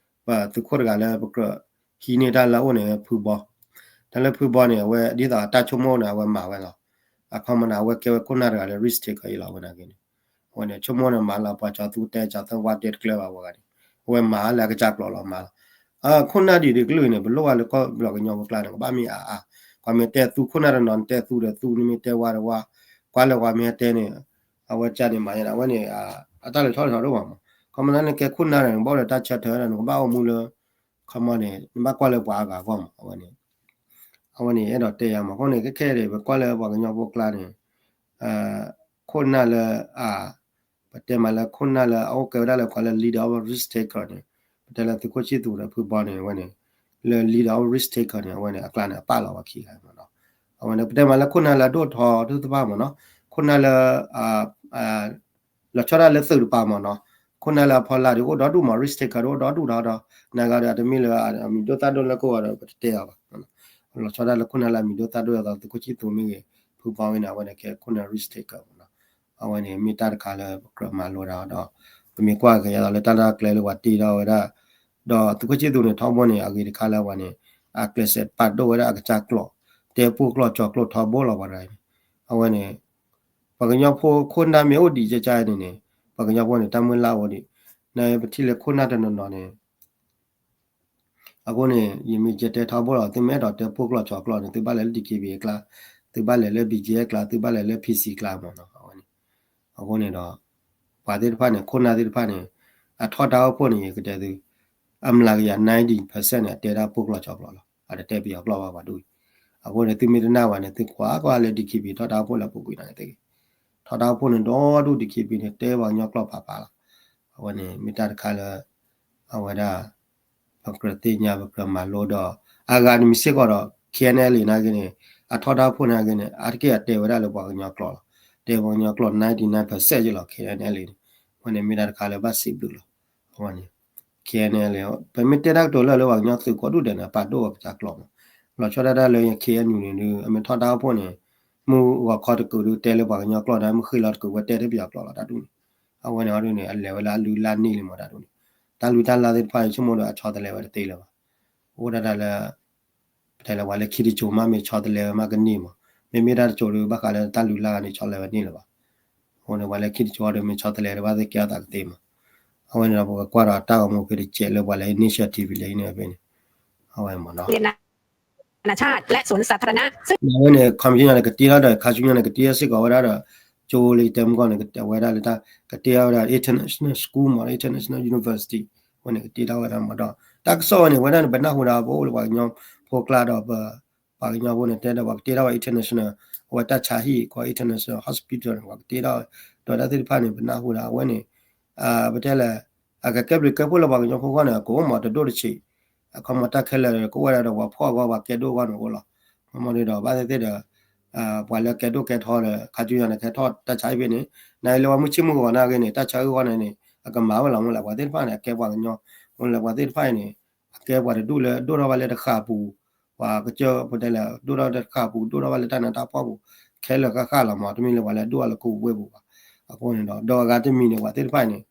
ပသုးခိၣ်တဂၤလၢပကြၢးဟံးန့ၢ်တၢ်လၢအအိၣ်န့ၣ် ဖုဘီ တၢ်လၢဖုဘီန့ၣ် အဝဲဒ်သိးအတၢ်ဆိကမိၣ်န့ၣ် အဝဲမၤဝဲလီၤ အခီမ့ၢ်န့ၣ် အဝဲကဲဝဲခိၣ်နၢ်တဂၤလၢ risk taker အံၤလီၤ အဝဲန့ၣ်က့န့ၣ် အဝဲန့ၣ် ဆိကမိၣ်န့ၣ် မၤလၢပှၤကၠီၤသူတဲကၠီၤသၢဝါတဲတကျၢၤဘၣ်ဝဲဂၤန့ၣ် အဝဲမၤလၢအကစၢ်ကျိာ်လီၤမၤလီၤ ခိၣ်နၢ်ဒ်တကလုာ်န့ၣ် ပလိၣ်ဝဲလၢကီၢ်ဘျီကညီဖိကျါန့ၣ် ကဘၣ်မ့ၢ်အါအါ ပှၤမ့ၢ်တဲသူခိၣ်နၢ်တနီၤ နတဲသူဒီးသူ နမ့ၢ်တဲဝါဒီးဝါ ကွၢ်လၢပှၤမ့ၢ်ဟဲတဲန့ၣ် အဝဲကန့ၣ်မၤယါန့ၣ် အဝဲန့ၣ် အတၢ်လဲၤထီၣ်လဲၤထီတအိၣ်ဘၣ်မး ခီမ့ၢ်န့ၣ် နကဲခိၣ်နၢ်န့ၣ် နဘၣ်အိၣ်ဒီးတၢ်ဆၢထၢၣ်ဒီး နကဘၣ်အိၣ်မူလၢ ခီမ့ၢ်န့ၣ် နဘၣ်ကွၢ်လၢပှၤအါဂၤအဂီၢ်မး အဝဲန့ၣ် အဝဲန့ၣ် အဲၣ်ဒိးတဲယါမး အဃိန့ၣ် ခဲခဲအံၤ ပကွၢ်လၢပှၤကညီဖိကျါန့ၣ် ခိၣ်နၢ်လၢ အ ပတဲမးလၢခိၣ်နၢ်လၢအအိၣ်ကဲဝဲဒၣ်လၢပှၤလၢ leader of risk taker န့ၣ် ပတဲလၢသုးခိၣ်ဆံၣ်သူးဒီးဖုဘီန့ၣ် အဝဲန့ၣ် လၢ leader of risk taker န့ၣ် အဝဲန့ၣ် အကျါန့ၣ် အပာ်လီၤဝဲခံဂၤမးနီၤ အဝဲန့ၣ် ပတဲမးလၢခိၣ်နၢ်လၢအဒိၣ်ထီၣ်သ့ၣ်တဖၣ်မးနီၤ ခိၣ်နၢ်လၢ လီၤဆီဒၣ်လၢသုးတပၤမးနီၤ ခိၣ်နၢ်လၢအဖီလာ်ဒီးအိၣ်ဒီဒူၣ်မး risk taker ဒီးအိၣ်ဒီဒူၣ်ဒီး နဂၤဒီးတမ့ၢ်လၢအမံၤဒိၣ်သၣ်ဒိၣ်လၢကိးဂၤဒီး ပတတဲအီၤဘၣ် လီၤဆီဒၣ်လၢခိၣ်နၢ်လၢအမံၤဒိၣ်သၣ်ဒိၣ်အသိး သုးခိၣ်ဆံၣ်သူးမ့ၢ်ဂ့ၤ ဖုဘီမ့ၢ်ဂ့ၤန့ၣ် အဝဲန့ၣ်ကဲခိၣ်နၢ် risk taker မးနီၤ အဝဲန့ၣ်မ့ၢ်တၢ်တခါလၢပကြၢးမၤလိတၢ်ဒီး ပမ့ၢ်ကွၢ်က့ၤယါဒီးလၢတၢ်လၢကျဲလၢပှၤတ့ထီၣ်ဝဲဒၣ် ဒီးသုးခိၣ်ဆံၣ်သူးန့ၣ် ထီဘိန့ၣ် အဂ့ၤတခါလၢပှၤန့ၣ် အကျဲးစၢးပာ်ဒိၣ်ဝဲဒၣ်အကစၢ်ကျိာ် တဲပူၣ်ကျိာ်ကၠီၤကျိာ်ထီဘိလီၤပှၤတဂၤန့ၣ် အဝဲန့ၣ် ပှၤကညီဖိခိၣ်နၢ်မ့ၢ်အိၣ်ဒံးကကါန့ၣ်န့ၣ် ပှၤကညီဖိန့ၣ် တၢ်မုၢ်လၢ်အိၣ်ဒံး နပထံၣ်လၢခိၣ်နၢ်တနီၤနီၤန့ၣ် အဃိန့ၣ် ယမ့ၢ်ကတဲထီဘိလီၤ သုမ့ၢ်အဲၣ်ဒိးတဲပိၢ်ကျိာ်ဆီကျိာ်န့ၣ် သုဘၣ်လဲၤလၢ D K B A အကျါ, သုဘၣ်လဲၤလၢ B G F အကျါ, သုဘၣ်လဲၤလၢ P C အကျါမ့ၢ်နီၤ. အဝဲန့ၣ် အဃိန့ၣ်ဒီး ပှၤသ့ၣ်တဖၣ်န့ၣ် ခိၣ်နၢ်သ့ၣ်တဖၣ်န့ၣ် အထီၣ်တၢ်အိၣ်ဖှိၣ်န့ၣ် ယကတဲသု အမျးကယၤ ninety percent န့ၣ် အတဲဒၣ်ပိၢ်ကျိာ်ဆီကျိာ်လီၤ. အတတဲပယီၤကျိာ်ဘၣ်ပှၤဒ်အံၤ. အဃိန့ၣ် သုမ့ၢ်တနာ်ဘၣ်န့ၣ် သုကွၢ်ကွၢ်လၢ D K B A ထီၣ်တၢ်အိၣ်ဖှိၣ်လၢအပူၤကွံာ်န့ၣ်သ့ၣ်ဂ့ၤ. ထီၣ်တၢ်အိၣ်ဖှိၣ်န့ၣ် ဒီဒူၣ် D K B A န့ၣ် တဲပှၤကညီကျိာ်ဖးဖးလီၤ. အဝဲန့ၣ် မ့ၢ်တၢ်တခါလၢ အဝဲဒၣ် ပကြၢးသ့ၣ်ညါ ပကြၢးမၤလိဒီး အဂၤတမံၤစ့ၢ်ကီးဒီး K N L A နာ်က့န့ၣ် အထီၣ်တၢ်အိၣ်ဖှိၣ်နာ်က့န့ၣ် အါတက့ၢ်အတဲဝဲဒၣ်လၢပှၤကညီကျိာ်လီၤ. တဲပှၤကညီကျိာ် ninety nine percent ယ့ၢ်လီၤ K N L A န့ၣ်. အဝဲန့ၣ်မ့ၢ်တၢ်တခါလၢဘၣ်စံးဘျုးလီၤ. အဝဲန့ၣ် K N L A ပမ့ၢ်တဲတၢ်ကတိၤလၢလၢပှၤကညီသုးကိးဒူၣ်ဒဲးန့ၣ် အပာ်ဒိၣ်အကစၢ်ကျိာ်မး. လီၤဆီဒၣ်တၢ်လၢ K N U န့ၣ်ဒီး အမ့ၢ်ထီၣ်တၢ်အိၣ်ဖှိၣ်န့ၣ် မုၢ်ဂီၤခီတကုာ်ဒီးတဲလၢပှၤကညီကျိာ်ဒီး မုၢ်ဃ့ၢ်လီၤတကုာ်ဝဲတဲတပယီၤကျိာ်လီၤတၢ်ဒ်န့ၣ်. အဝဲန့ၣ်အီၤဒ်န့ၣ် အလဲၤဝဲလၢအလုၢ်အလၢ်န့ၢ်လံမးတၢ်ဒ်န့ၣ်. တၢ်လုၢ်တၢ်လၢ်သ့ၣ်တဖၣ်အံၤ ဆိကမိၣ်ဒီးအဆီတလဲဝဲတသ့လၢၤဘၣ်. အိၣ်ဒၣ်တၢ်လၢ ပတဲလၢပှၤလၢခံတစိၤမးမ့ၢ်ဆီတလဲဝဲမးကန့ၢ်မး. မ့မ့ၢ်တၢ်တစိၤဒီး ဘၣ်ဃးလၢတၢ်လုၢ်လၢ်န့ၣ် ဆီတလဲဝဲန့ၢ်လၢၤဘၣ်. အဃိန့ၣ် ပှၤလၢခံတစိၤအီၤဒီးမ့ၢ်ဆီတလဲဒီး ဘၣ်သ့ၣ်ကဲအသးကသ့မး. အဝဲန့ၣ်ဒီး ပကကွၢ်ဒီးတၢ်ဂီၤမူဖဲတစဲးလၢပှၤလၢ initiative လဲၣ်အံၤန့ၣ်ဖဲန့ၣ် အဝဲမးနီၤ. အဝဲန့ၣ် ခီပညီန့ၣ် ကတ့ထီၣ်ဒီး ခါဆူညါန့ၣ် ကတ့ထီၣ်စ့ၢ်ကီးဝဲဒၣ်ဒီး ကၠိလၢယတဲမုၢ်ကီၢ်န့ၣ် ကတ့ဝဲဒၣ်လၢတၢ် ကတ့ထီၣ်ဝဲဒၣ် international school မး international university အဝဲန့ၣ် ကတ့ထီၣ်ဝဲဒၣ်မးဒီး တၢ်ကစီၣ်ဝဲန့ၣ် ဝဲဒၣ်န့ၣ် ပနၢ်ဟူဒီးပအိၣ်လၢပှၤကညီဖိကျါဒီး ပှၤကညီဖိန့ၣ် တဲဒီးပှၤကတ့ထီၣ်ဝဲ international အဝဲတၢ်ဆါဟံၣ် ကီၢ် international hospital န့ၣ် ပှၤကတ့ထီၣ်ဝဲ ဒီးတၢ်သ့ၣ်တဖၣ်န့ၣ် ပနၢ်ဟူဒီးအဝဲန့ၣ် ပတဲလဲၣ် အကကဲဘျုးကဲဖှိၣ်လၢပှၤကညီဖိဂီၢ်န့ၣ် အကအိၣ်မးတဒိၣ်တဆံး, အခီမီတၢ်ခဲလၢာ်ကအိၣ်ဝဲဒၣ်ဒီးပှၤဖှီၣ်အဂီၢ် ပှၤကဲဒိၣ်အဂီၢ်န့ၣ်အိၣ်လီၤ. မ့ၢ်ဒီးဘၣ်သ့ၣ်သ့ၣ်ဒီး ပှၤလၢကဲဒိၣ်ကဲထီဒီး ခါဆူညါန့ၣ် ကဲထီၣ်တၢ်ဆါဟံၣ်ဖဲန့ၣ် နလၢပှၤမုၢ်ဆ့ၣ်မုၢ်ဂီၤနာ်က့န့ၣ် တၢ်ဆါဟံၣ်ဂီၢ်န့ၣ်န့ၣ် အကမၤဝဲလီၤ မ့ၢ်လၢပှၤသ့ၣ်တဖၣ်န့ၣ် အကဲပှၤကညီ မ့ၢ်လၢပှၤသ့ၣ်တဖၣ်အံၤန့ၣ် အကဲပှၤတဒူၣ်လၢဒိၣ်ထီၣ်ဘၣ်လၢတဃၣ်ပူၤ ပှၤကစၢၢ်ပတဲလဲၣ် ဒိၣ်ထီၣ်လၢတဃၣ်ပူၤ ဒိၣ်ထီၣ်ဘၣ်လၢတၢ်နးတၢ်ဖှီၣ်ပူၤ ခဲလၢာ်ဃၣ်ဃၣ်လီၤမး တမ့ၢ်လၢပှၤလၢဒိၣ်ထီၣ်လၢကဝ့ၢ်ပူၤဘၣ်. အဃိန့ၣ်ဒီး ဒီးအဂၤတမံၤန့ၣ် ပှၤသ့ၣ်တဖၣ်အံၤန့ၣ်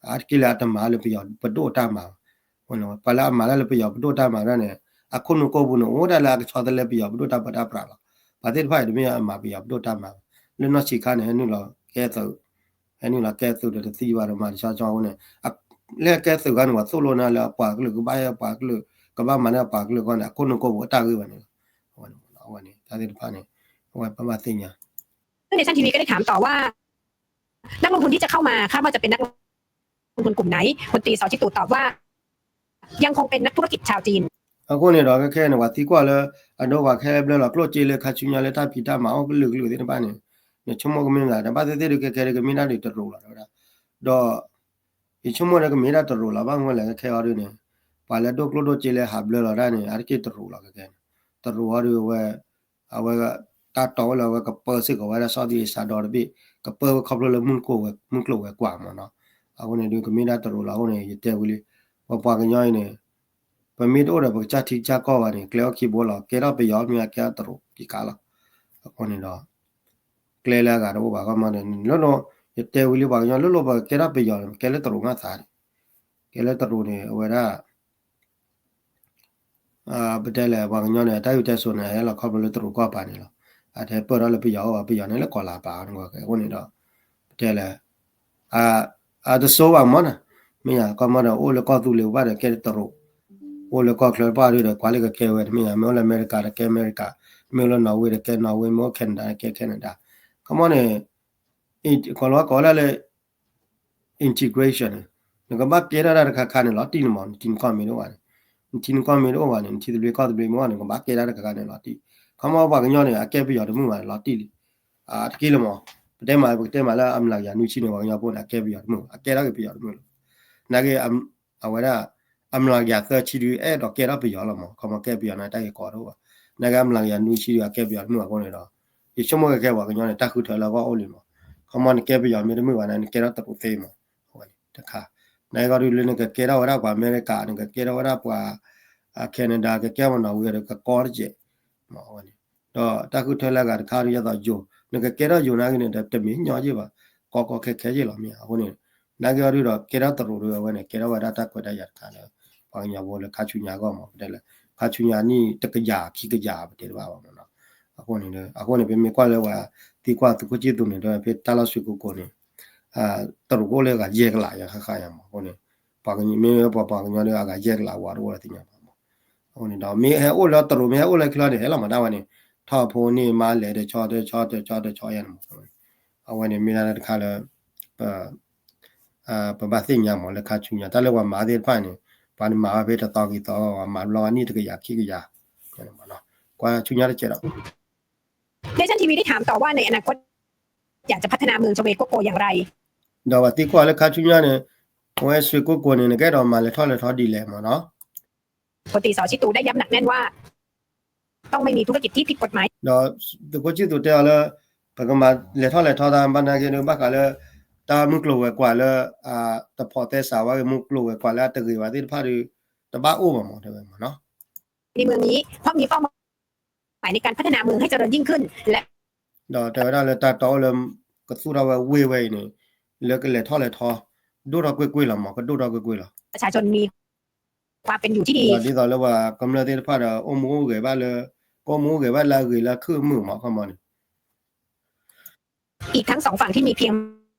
အါတက့ၢ်လၢအတမၤလၢပယီၤပဒိၣ်တၢ်မၤဘၣ်. ပှၤလၢအမၤတၢ်လၢပယီၤပဒိၣ်တၢ်မၤဒၣ်န့ၣ် အခိၣ်နူာ်ကိၢ်ပူၤန့ၣ် အိၣ်ဒၣ်လၢအကဆီတလဲပယီၤပဒိၣ်တၢ်ပၢတၢ်ပြးလီၤ. ပှၤသ့ၣ်တဖၣ်အံၤတမ့ၢ်အမၤပယီၤပဒိၣ်တၢ်မၤဘၣ်. လၢနီၢ်ဆံးခါန့ၣ် ဟဲနုာ်လီၤကဲသုး ဟဲနုာ်လီၤကဲသုးဒီးတသံဘၣ်ဒီးမၤတဆီဆီအဃိန့ၣ် လၢကဲသုးခါန့ၣ် ပှၤသိၣ်လိနၤလၢအပှၤကလုာ် ကဘၣ်ဟဲပှၤကလုာ် ကဘၣ်မၤလၢအပှၤကလုာ်အဂီၢ်န့ၣ် အခိၣ်နူာ်ကိၢ်ပူၤအတၢ်ဂ့ၢ်ဘၣ်န့ၣ်လီၤ. အဝဲန့ၣ် တၢ်သ့ၣ်တဖၣ်န့ၣ် အဝဲပဘၣ်သ့ၣ်ညါ นักลงทุนที่จะได้ถามต่อว่า นักลงทุนที่จะเข้ามา คาดว่าจะเป็นนักลงทุนกลุ่มไหน พลตรีสอชิตุตอบว่า ยังคงเป็นนักธุรกิจชาวจีน အဃိန့ၣ်ဒီး ခဲခဲန့ၣ် ပှၤသံကွၢ်လၢ အဒိပှၤခဲဘျၢလီၤကျိၣ်စ့လၢ ခါဆူညါလၢတၢ်ဖံးတၢ်မၤအိၣ်ကလုာ်ကလုာ်သ့ၣ်တဖၣ်န့ၣ် နဆိကမိၣ်ကမ့ၢ်မတၤ ဘၣ်သ့ၣ်သ့ၣ်ဒုးခဲခဲဒုးကမ့ၢ်ဒၣ်ဒုးတရူးလီၤဝဲဒၣ်. ဒီး ယဆိကမိၣ်ဒီးကမ့ၢ်ဒၣ်တရူးလီၤ ဘၣ်မနုၤလဲၣ်ခဲခဲအီၤဒုးန့ၣ် ပှၤလၢဒိၣ်ကျိၣ်ဒိၣ်စ့လၢဟးဘျၢလီၤဒၣ်န့ၣ် အါတက့ၢ်တရူးလီၤခဲခဲန့ၣ် တရူးအီၤဒုးအဝဲ အဝဲ တၢ်တီဝဲလၢအဝဲကပၢစ့ၢ်ကီးဝဲဒၣ် Southeast Asia ဒီတဘ့ၣ် ကပၢဝဲခီဖျိလၢ မုၢ်ကျိၤဝဲၤကွာ်မ့ၢ်နီၤ. အဃိန့ၣ်ဒုးကမ့ၢ်ဒၣ်တရူးလီၤ အဃိန့ၣ် ယတဲဝံၤလံ ပပှၤကညီအံၤန့ၣ် ပမ့ၢ်တအိၣ်ဒီးပကစၢ်ထံကစၢ်ကီၢ်ဘၣ်န့ၣ် ကျဲအိၣ်ခံဘိလီၤ ကဲထီၣ်ပယီၤမ့ၢ်အကဲထီၣ်တရူးကံကါလီၤ. အဃိန့ၣ်ဒီး ကျဲလၢအဂၤတအိၣ်ဘၣ် ခီမီန့ၣ် လၢလီၤ ယတဲဝံၤလံပှၤကညီလၢလီၤပကဲထီၣ်ပယီၤန့ၣ် ကဲလၢတရူးမးသးန့ၣ် ကဲလၢတရူးန့ၣ် အဝဲဒၣ် ပတဲလဲၣ် ပှၤကညီန့ၣ် အတၢ်ဂုာ်တဲစိၤန့ၣ် ဟဲလီၤခီဖျိလၢတရူးကီၢ်ပၤန့ၣ်လီၤ. အတပၢၢ်ထီၣ်လၢပယီၤအိၣ်ဘၣ် ပယီၤန့ၣ်လၢကီၢ်လၤပၤအဃိန့ၣ်ဒီး ပတဲလဲၣ် အတဆိဘၣ်မ့ၢ်နီၤ မ့ၢ်ယါ ခီမီဒီး အိၣ်လၢကီၢ်သူလ့ၤဘၣ်ဒီးကဲတရူး အိၣ်လၢကီၢ်ချၢတပှၢ်ဒုးဒီး ကွၢ်လၢကကဲဝဲ မ့ၢ်ယါ မ့ၢ်အိၣ်လၢအမဲရကၤဒီးကဲအမဲရကၤ မ့ၢ်အိၣ်လၢနီၣ်ဝ့ဒီးကဲနီၣ်ဝ့ မ့ၢ်အိၣ် Canada ဒီးကဲ Canada ခီမီန့ၣ် ကီၢ်လီၤကိးဒၣ်လၢ integration န့ၣ် နကဘၣ်ကဲထီၣ်တၢ်တခါခါန့ၣ် လီၤတံၢ်န့ၣ်မး နထံနကီၢ်မ့ၢ်တအိၣ်ဘၣ်န့ၣ် နထံနကီၢ်မ့ၢ်တအိၣ်ဘၣ်န့ၣ် နထံသဘျ့ကီၢ်သဘျ့မ့ၢ်အိၣ်န့ၣ် နကဘၣ်ကဲထီၣ်တၢ်တခါခါန့ၣ် လီၤတံၢ် ခီမီပှၤကညီန့ၣ် အကဲပယီၤတမုာ်ဘၣ်န့ၣ် လီၤတံၢ်လံ တက့ၢ်လၢမး ပတဲမး ပကတဲမးလၢအမျးကယၤနွံဆံန့ၣ် ပှၤကညီဖိန့ၣ် အကဲပယီၤတမုာ် အကဲထီၣ်က့ၤပယီၤတမုာ်လီၤ နာ်က့ အဝဲဒၣ် အမျးကယၤသၢဆံဒုး အဲၣ်ဒိးကဲထီၣ်ပယီၤလီၤမး ခီမီကဲပယီၤန့ၣ် တၢ်ဂ့ၢ်ကီတအိၣ်ဘၣ် နာ်က့အမျးကယၤနွံဆံဒုး အကဲပယီၤတမုာ်အဃိန့ၣ်ဒီး ယဆိကမိၣ်ကဲကဲပှၤကညီန့ၣ် တၢ်ဃုထၢလၢအဂီၢ်အိၣ်လံမး ခီမီနကဲပယီၤမ့ၢ်တမုာ်ဘၣ်န့ၣ် နကဲထီၣ်တရူးသ့မး အဝဲန့ၣ်တခါ နာ်က့ဂီၢ်ဒုးလၢနကကဲထီၣ်ဝဲဒၣ်ပှၤအမဲရကၤ နကကဲထီၣ်ဝဲဒၣ်ပှၤ Canada ကကဲပှၤနီၣ်ဝ့ဒီးကကီတကဲး မးအဝဲန့ၣ် ဒီးတၢ်ဃုထၢလၢအဂၤတခါဒုး ယသိးယိၤ နကကဲထီၣ်ယိၤနာ်က့န့ၣ် တမ့ၢ်ညီယ့ၢ်ဘၣ် ကီကီခဲခဲယ့ၢ်လီၤမ့ၢ် အဃိန့ၣ် နာ်က့အီၤဒုးဒီး ကဲထီၣ်တရူးဒုးအဝဲန့ၣ် ကဲထီၣ်ဝဲဒၣ်တၢ်ခွဲးတၢ်ယာ်တခါလၢ ပှၤကညီဖိလၢခါဆူညါအဂီၢ်မး ပတဲလၢ ခါဆူညါနံၣ်တကယၤခံကယၤပတဲတဘၣ်ဘၣ်မးနီၤ အဃိန့ၣ် အဃိန့ၣ် ပမ့ၢ်ကွၢ်လၢပှၤသံကွၢ်သုးခိၣ်ဆံၣ်သူးန့ၣ် ဒီးဖဲတၢ်လီၢ်ဆူကိးကိးန့ၣ် တရူးကအိၣ်လၢအဂၤယဲၢ်ကလးယၤဃၣ်ဃၣ်ယၤမး အဃိန့ၣ် ပှၤကညီမ့ၢ်ပှၤပှၤကညီဒီးအဂၤယဲၢ်ကလးဝဲတအိၣ်လၢသ့ၣ်ညါဘၣ်မး ဒီးမ့ၢ်ဟဲအိၣ်လၢတရူး မ့ၢ်ဟဲအိၣ်လၢခံလီၤန့ၣ် ဟဲလီၤမးတၢ်ဝဲန့ၣ် ထီၣ်ဖိန့ၢ်မါလဲၤတဆီတဆီတဆီတဆီယါန့ၣ်မး အဝဲန့ၣ်မ့ၢ်ဒၣ်တခါလၢ ပဘၣ်သ့ၣ်ညါမးလၢခါဆူညါ တၢ်လၢပှၤမၤသ့ၣ်တဖၣ်န့ၣ် ပှၤမၤဝဲဖဲတသီခံသီ ပှၤမၤဘျီဝဲနံၣ်တကယၤခံကယၤ ကွၢ်ဆူညါတကဲးဒီး Nation T V ได้ถามต่อว่าในอนาคตอยากจะพัฒนาเมืองชเวโกโกอย่างไร ဒီးပှၤသံကွၢ်လၢခါဆူညါန့ၣ် အဝဲဆွ့ၣ်ကိၣ်ကိၤန့ၣ် နကအဲၣ်ဒိးမၤလဲၤထီၣ်လဲၤထီဒ်လဲၣ်မးနီၤ พลตรีสอชิตูได้ย้ำหนักแน่นว่าต้องไม่มีธุรกิจที่ผิดกฎหมาย ဒီးသုးခိၣ်ဆံၣ်သူးတဲအီၤလၢ ပကမၤလဲၤထီၣ်လဲၤထီတၢ်ဘၣ်နာ်က့ဒီး ဘၣ်ဃးလၢ တၢ်မုၢ်ကျိၤဝဲၤကွာ်လၢ တဖိးသဲစးဝဲဂ့ၤ မုၢ်ကျိၤဝဲၤကွာ်လၢအတဂ့ၤဘၣ်သ့ၣ်တဖၣ်ဒီး တဘၣ်အိၣ်ဘၣ်မး တဲဝဲမးနီၤ ในเมืองนี้เพราะมีเป้าหมายในการพัฒนาเมืองให้เจริญยิ่งขึ้น และ ဒီးတဲဝဲဒၣ်လၢတၢ်တီအိၣ်လၢ ကသူၣ်ထီၣ်ဝဲဝ့ၢ်ဝဲအံၤန့ၣ် လၢကလဲၤထီၣ်လဲၤထီ ဒိၣ်ထီၣ်ကွ့ၢ်ကွ့ၢ်လီၤမး ကဒိၣ်ထီၣ်ကွ့ၢ်ကွ့ၢ်လီၤ ประชาชนมีความเป็นอยู่ที่ดี ဒီးဒ်သိးလၢပှၤကမျၢၢ်သ့ၣ်တဖၣ်ဒီး အိၣ်မူအိၣ်ဂဲၤဘၣ်လၢ ကအိၣ်မူအိၣ်ဂဲၤဘၣ်လၢအဂ့ၤလၢခုၣ်မုာ်မး ခီမီန့ၣ် อีกทั้งสองฝั่งที่มีเพียง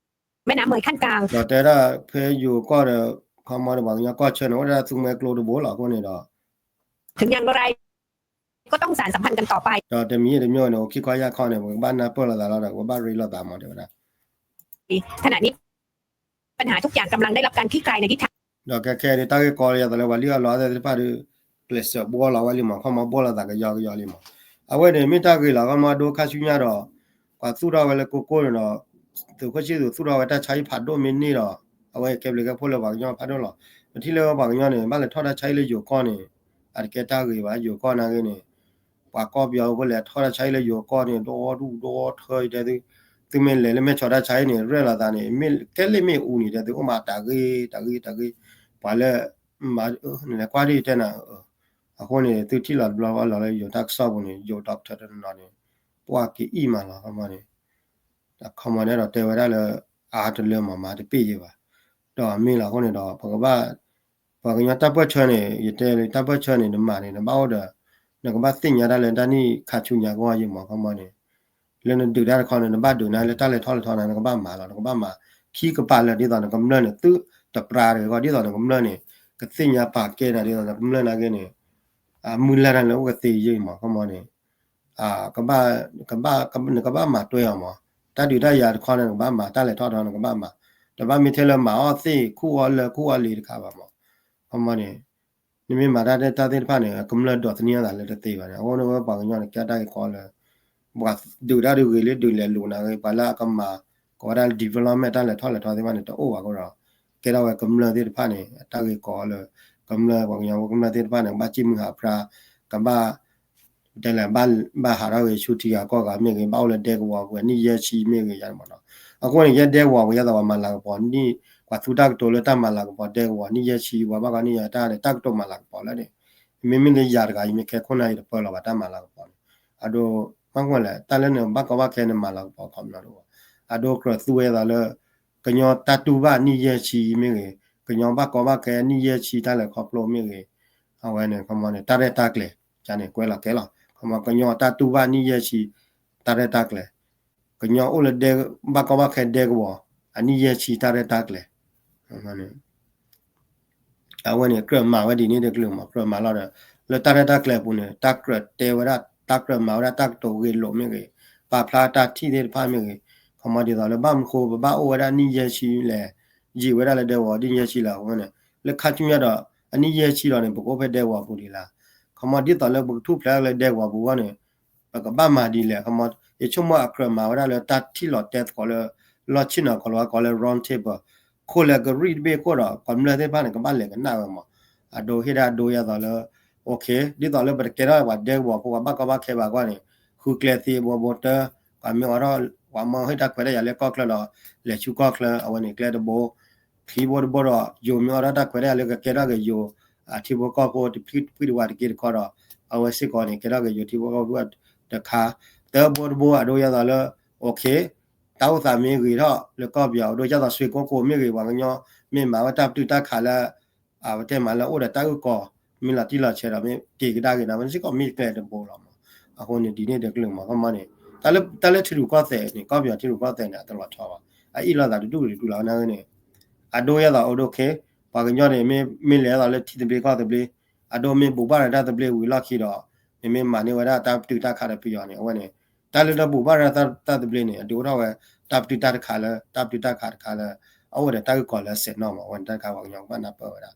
แม่น้ำเมยขั้นกลาง ဒီးတဲဒၣ်ဖဲယိၤကီၢ်ဒီး ခီမီဒီးပှၤကညီကီၢ်ဆၢန့ၣ် အိၣ်ဒၣ်သူမှဲကျိတဘိလီၤ အဃိန့ၣ်ဒီး ถึงอย่างไรก็ต้องสานสัมพันธ์กันต่อไป ဒီးတမံၤတမံၤန့ၣ် အိၣ်ခံခီယၢ်ခီန့ၣ် ပကဘၣ်နၢ်ပၢၢ်လိာ်သးလီၤဒီး ပကဘၣ်ရ့လိာ်သးမး တဲဝဲဒၣ် ขณะนี้ปัญหาทุกอย่างกำลังได้รับการคลี่คลายในทิศทาง ဒီးခဲခဲဒ်တၢ်ဂ့ၢ်ကီလၢယသးလၢပှၤလံၣ်အီၣ်လီအီၣ်သ့ၣ်တဖၣ်ဒီး ကျဲးစၢးဘှီလီၤဝဲလံမး ခီမီဘှီလီၤသးကယီကယီလံမး အဝဲန့ၣ်မ့ၢ်တၢ်ဂ့ၢ်လီၤ ခီမီဒိခါဆူညါဒီး ပှၤသူၣ်ထီၣ်ဝဲလၢကိကိၢ်န့ၣ်ဒီး သုးခိၣ်ဆံၣ်သူးသူၣ်ထီၣ်ဝဲတၢ်ဆါဟံၣ်ဖးဒိၣ်မ့ၢ်န့ၢ်ဒီး အဝဲကဲဘျုးကဲဖှိၣ်လၢပှၤကညီဖးဒိၣ်လီၤ ပထံၣ်လၢပှၤကညီန့ၣ် ဘၣ်လဲၤထီၣ်တၢ်ဆါဟံၣ်လၢယိၤကီၢ်န့ၣ် အတကဲတၢ်ဂ့ၢ်ဘၣ် ယိၤကီၢ်နာ်ဂ့ၤန့ၣ် ပှၤကီၢ်ပယီၤဖိလဲၤထီၣ်တၢ်ဆါဟံၣ်လၢယိၤကီၢ်န့ၣ် ဒီဒူၣ်ဒီထၢတဲသု သုမ့ၢ်လဲၤလၢမဲၢ်ဆီးတၢ်ဆါဟံၣ်န့ၣ် ရဲၣ်လီၤသးန့ၣ် မ့ၢ်ကဲလ့ၣ်မ့ၢ်အူန့ၣ်တဲသု အိၣ်မးတၢ်ဂ့ၤ တၢ်ဂ့ၤ တၢ်ဂ့ၤ ပှၤလၢ မၤ နလဲၤကွၢ်ဒ်တဲနၤ အဃိန့ၣ် သုထံၣ်လီၤတဘျီလီၤလၢယိၤတၢ်ကစီၣ်ပူၤန့ၣ် ယိၤ doctor တနီၤန့ၣ် ပှၤက့ၤအံၣ်မးလီၤ ခီမီန့ၣ် ခီမီန့ၣ်ဒီးတဲဝဲဒၣ်လၢ အါတလၢမၤမၤတပ့ၢ်ယဲဘၣ် ဒီးမ့ၢ်လီၤအဃိန့ၣ်ဒီး ပကဘၣ် ပှၤကညီတၢ်ပၢၢ်ဆၢန့ၣ် ယတဲလၢတၢ်ပၢၢ်ဆၢန့ၣ် နမၤန့ၣ် နဘၣ်အိၣ်ဒီး နကဘၣ်သ့ၣ်ညါတၢ်လၢတၢ်နံၣ်ခါဆူညါကီၢ်ယဲမး ခီမီန့ၣ် လၢနဒုးတၢ်တခီန့ၣ် နဘၣ်ဒုးနၤလၢတၢ်လဲၤထီၣ်လဲၤထီနၤ နကဘၣ်မၤလီၤ နကဘၣ်မၤ ခံကပၤလၢာ်ဒ်သိးနကမျၢၢ်န့ၣ် သုတပြးတဂ့ၤဂီၢ် ဒ်သိးနကမျၢၢ်န့ၣ် ကသ့ၣ်ညါပာ်ကဲနၤဒ်သိးနကမျၢၢ်နာ်ဂ့ၤန့ၣ် မုၢ်လၢ်တၢ်လၢအိၣ်ကသ့ယဲမး ခီမီန့ၣ် ကဘၣ် ကဘၣ် နကဘၣ်မၤတွဲအီၤမး တၢ်ဒုးတၢ်ယၤတခီန့ၣ် နကဘၣ်မၤ တၢ်လဲၤထီၣ်ထီနကဘၣ်မၤ တဘၣ်မ့ၢ်ထဲလၢမၤအီၣ်သ့ၣ် ခူၣ်အီၣ်လၢခူၣ်အီၣ်လံတခါဘၣ်မး ခီမီန့ၣ် နမ့ၢ်မၤတၢ်တၢ်သ့ၣ်တဖၣ်န့ၣ် ကမျၢၢ်ဒိးသန့ၤအသးလၢတသ့ဘၣ်န့ၣ် အဃိန့ၣ်ဝဲပှၤကညီန့ၣ် ကဲတၢ်ဂ့ၢ်ကီလၢ ပှၤဒုးတၢ်ဒုးဂ့ၤလံ ဒုးလဲၤလိာ်နၤဂ့ၤ ပှၤလၢအကမၤ ကိးဝဲဒၣ် development တၢ်လဲၤထီၣ်လဲၤထီသ့ၣ်တဖၣ်န့ၣ် တအိၣ်ဘၣ်အဃိဒီး ကဲထီၣ်ဝဲကမျၢၢ်သ့ၣ်တဖၣ်န့ၣ် အတၢ်ဂ့ၢ်ကီလၢ ကမျၢၢ်ပှၤကညီကမျၢၢ်သ့ၣ်တဖၣ်န့ၣ် ကဘၣ်စံၣ်မုၢ်ဟးဖျါ ကဘၣ် တဲလဲၣ် ဘၣ်ဟးထီၣ်ဂ့ၤဆူထံဂၤကီၢ်ဂၤမ့ၢ်ဂ့ၤ ဘၣ်အိၣ်လၢဒဲကဝီၤပူၤ နံၣ်ယဲၢ်ဆံမ့ၢ်ဂ့ၤယါန့ၣ်မးနီၤ အဃိန့ၣ် ယဲဒဲကဝီၤပူၤ ယဲသိးပှၤမၤလၤကပီၤနံၣ် ပှၤသူတၢ်ကတိၤလၢတၢ်မၤလၤကပီၤဒဲကဝီၤ နံၣ်ယဲၢ်ဆံ ပှၤဘၣ်ကီနံၣ်ယဲၢ်တၢ်န့ၣ် တၢ်ကတိၤမၤလၤကပီၤလၢန့ၣ် မ့မ့ၢ်လၢယၤတဂၤ ယမ့ၢ်ခဲခိၣ်နၢ် ယတပၢလီၤဘၣ်တၢ်မၤလၤကပီၤန့ၣ် အဒိ မ့ၢ်ကွၢ်လဲၣ် တၢ်လၢနဘၣ်ကီဘၣ်ခဲနမၤလၤကပီၤခီပညီတအိၣ်ဘၣ် အဒိကြၢးသူဝဲသိးလၢ ကညီတၢ်တူၢ်ဘၣ်နံၣ်ယဲၢ်ဆံမ့ၢ်ဂ့ၤ ကညီဘၣ်ကီဘၣ်ခဲနံၣ်ယဲၢ်ဆံတၢ်လဲၤခီဖျိမ့ၢ်ဂ့ၤ အဝဲန့ၣ်ခီမီန့ၣ် တၢ်ရဲၣ်တၢ်ကျဲၤ ကန့ၣ်ကွဲးလီၤကဲလီၤ ခီမီ ကညီတၢ်တူၢ်ဘၣ်နံၣ်ယဲၢ်ဆံ တၢ်ရဲၣ်တၢ်ကျဲၤ ကညီအိၣ်လၢဒဲ ဘၣ်ကီဘၣ်ခဲဒဲကဝီၤ အနံၣ်ယဲၢ်ဆံတၢ်ရဲၣ်တၢ်ကျဲၤ အဝဲန့ၣ် ကြၢးမၤဝဲဒ်န့ၣ်တကလုာ်မး ကြၢးမၤလီၤဒီး လၢတၢ်ရဲၣ်တၢ်ကျဲၤအပူၤန့ၣ် တၢ်ကြၢးတဲဝဲဒၣ် တၢ်ကြၢးမၤဝဲဒၣ်တၢ်ကတိၤဂ့ၤလိာ်မ့ၢ်ဂ့ၤ ပာ်ဖျါတၢ်ထံၣ်သ့ၣ်တဖၣ်မ့ၢ်ဂ့ၤ ခီမီဒ်သိးလၢဘၣ်မနုၤဃိ ပဘၣ်အိၣ်ဝဲဒၣ်နံၣ်ယဲၢ်ဆံလဲၣ် ယံာ်ဝဲဒၣ်လၢဒဲကဝီၤနံၣ်ယဲၢ်ဆံလၢအဝဲန့ၣ် လၢခါဆူညါဒီး အနံၣ်ယဲၢ်ဆံလီၤန့ၣ် ပကအိၣ်ဖဲဒဲကဝီၤပူၤဒံးလၢ ခီမီဒ်သိးလၢပကထူၣ်ဖျဲးလၢဒဲကဝီၤပူၤအဂီၢ်န့ၣ် ပကဘၣ်မၤဒ်လဲၣ် ခီမီ ယဆိကမိၣ်အကြၢးမၤဝဲဒၣ်လၢတၢ်ထံၣ်လီၤတဲသကိးလၢ လီၢ်ဆ့ၣ်နီၤ ကီၤလၤဝါကိးလၢ round table ခိၣ်လၢကရံၣ်တဘ့ၣ်ခိၣ်ဒီး ကမျၢၢ်သ့ၣ်တဖၣ်န့ၣ် ကဘၣ်လဲၤကနၣ်ဝဲမး အဒိဟ့ၣ်ဒၣ်ဒိယဲသိးလၢ okay ဒ်သိးလၢပတကဲထီၣ်ပှၤဒဲကဝီၤဖိ ပှၤဘၣ်ကီဘၣ်ခဲဘၣ်အဂီၢ်န့ၣ် ဃုကျဲသ့ဘိဘိတၢ် ပှၤမ့ၢ်အိးထီၣ် ပှၤမ့ၢ်ဟ့ၣ်တၢ်ခွဲးတၢ်ယာ်လၢကီၢ်ချၢဒီး လဲၤဆူကီၢ်ချၢ အဝဲန့ၣ်ကျဲတဘိ ခံဘိတဘိဒီး ယိၤမ့ၢ်အိးထီၣ်တၢ်ခွဲးတၢ်ယာ်လၢကကဲထီၣ်က့ၤယိၤ အထံဖိကီၢ်ဖိတဖုတဖုတဝၤတက့ၢ်တခီဒီး အဝဲစ့ၢ်ကီးန့ၣ် ကဲထီၣ်က့ၤယိၤထံဖိကီၢ်ဖိတခါ သၢဘိတဘိအဒိယဲသိးလၢ okay တၢ်အိၣ်သးမ့ၢ်ဂ့ၤထီၣ်လၢကီၢ်ပယီၤအဒိ ယဲသိးဆွ့ကိကိမ့ၢ်ဂ့ၤ ပှၤကညီမ့ၢ်မၤဝဲတၢ်ပတုာ်တၢ်ခးလၢ အဝဲတဲမးလၢအိၣ်ဒီးတၢ်အုၣ်ကီၤ မ့ၢ်လီၤတံၢ်လီၤဆဲးဒီးမ့ၢ်က့ၤကဒါက့ၤန့ၣ် အဝဲစ့ၢ်ကီးမ့ၢ်ကျဲတဘိလီၤမး အဃိန့ၣ် ဒ်န့ၣ်တကလုာ်မး ခီမီန့ၣ် တၢ်လၢထံရူၢ်ကီၢ်သဲးန့ၣ် ကီၢ်ပယီၤထံရူၢ်ကီၢ်သဲးန့ၣ် အတလီၤဆီဘၣ် အအံၣ်လိာ်သးတဒူၣ်တဒူၣ်လီၤ နာ်ဂ့ၤန့ၣ် အဒိယဲသိး okay ပှၤကညီန့ၣ် မ့ၢ်လဲၤသိးလၢထံသဘျ့ကီၢ်သဘျ့ အဒိမ့ၢ်ဘိးဘၣ်ရၤတၢ်သဘျ့ဝံၤလီၢ်ခံဒီး နမ့ၢ်မၤန့ၢ်ဝဲဒၣ်တၢ်ပတုာ်တၢ်ခးဒီးပယီၤန့ၣ် အဝဲန့ၣ် တၢ်လၢတဘိးဘၣ်ရၤတၢ်သဘျ့န့ၣ် အဒုးအိၣ်ထီၣ်ဝဲ တၢ်ပတုာ်တၢ်တခါလၢ တၢ်ပတုာ်တၢ်ခးတခါလၢ အအိၣ်ဒီးတၢ်ဂ့ၢ်ကီလၢအဆဲးနီၣ်မး အဝဲန့ၣ်တၢ်တခါပှၤကညီကဘၣ်နၢ်ပၢၢ်ဝဲဒၣ်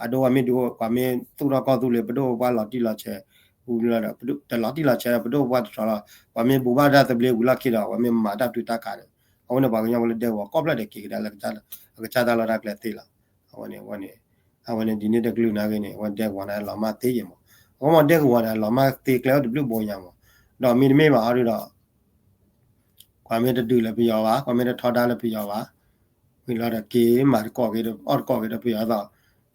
အဒိပှၤမ့ၢ်ဒုး ပှၤမ့ၢ်သူၣ်ထီၣ်ကီၢ်သူလ့ၤ ပဒိၣ်ပပှၢ်လီၤတံၢ်လီၤဆဲး ဝံၤလီၤဒီး တလီၤတံၢ်လီၤဆဲးဒီး ပဒိၣ်ပပှၢ်တထီလီၤ ပှၤမ့ၢ်ဘိးဘၣ်တၢ်သဘျ့ဝံၤလီၢ်ခံဒီး ပှၤမ့ၢ်မၤတၢ်ပတုာ်တၢ်ခးန့ၣ် အဝဲန့ၣ်ပှၤကညီဖိလၢဒဲကဝီၤကီၢ်ဖျၢၣ်ဒဲးက့ၤကဒါလၢ အကစၢ်တၢ်လီၢ်တၢ်ကျဲသ့လီၤ အဝဲန့ၣ် အဝဲန့ၣ် အဝဲန့ၣ်ဒ်န့ၣ်တကလုာ်နာ်က့န့ၣ် အဝဲဒဲကဝီၤန့ၣ် အလီၤမၢ်သ့ယဲၢ်မး အဃိမ့ၢ်ဒဲကဝီၤန့ၣ် အလီၤမၢ်သ့ကျဲအိၣ်တဘျုးဘိညါမး ဒီးမ့တမ့ၢ်ဘၣ်အီၤဒုးဒီး ပှၤမ့ၢ်တဒုးလၢပယီၤဘၣ် ပှၤမ့ၢ်တထီဒါလၢပယီၤဘၣ် ဝံၤလီၤဒီးက့ၤမၤတကိးက့ၤဒီး အီၣ်တကိးက့ၤဒီးပယီၤသိး ဒ်သိး ဘီၣ်ကၠံၣ်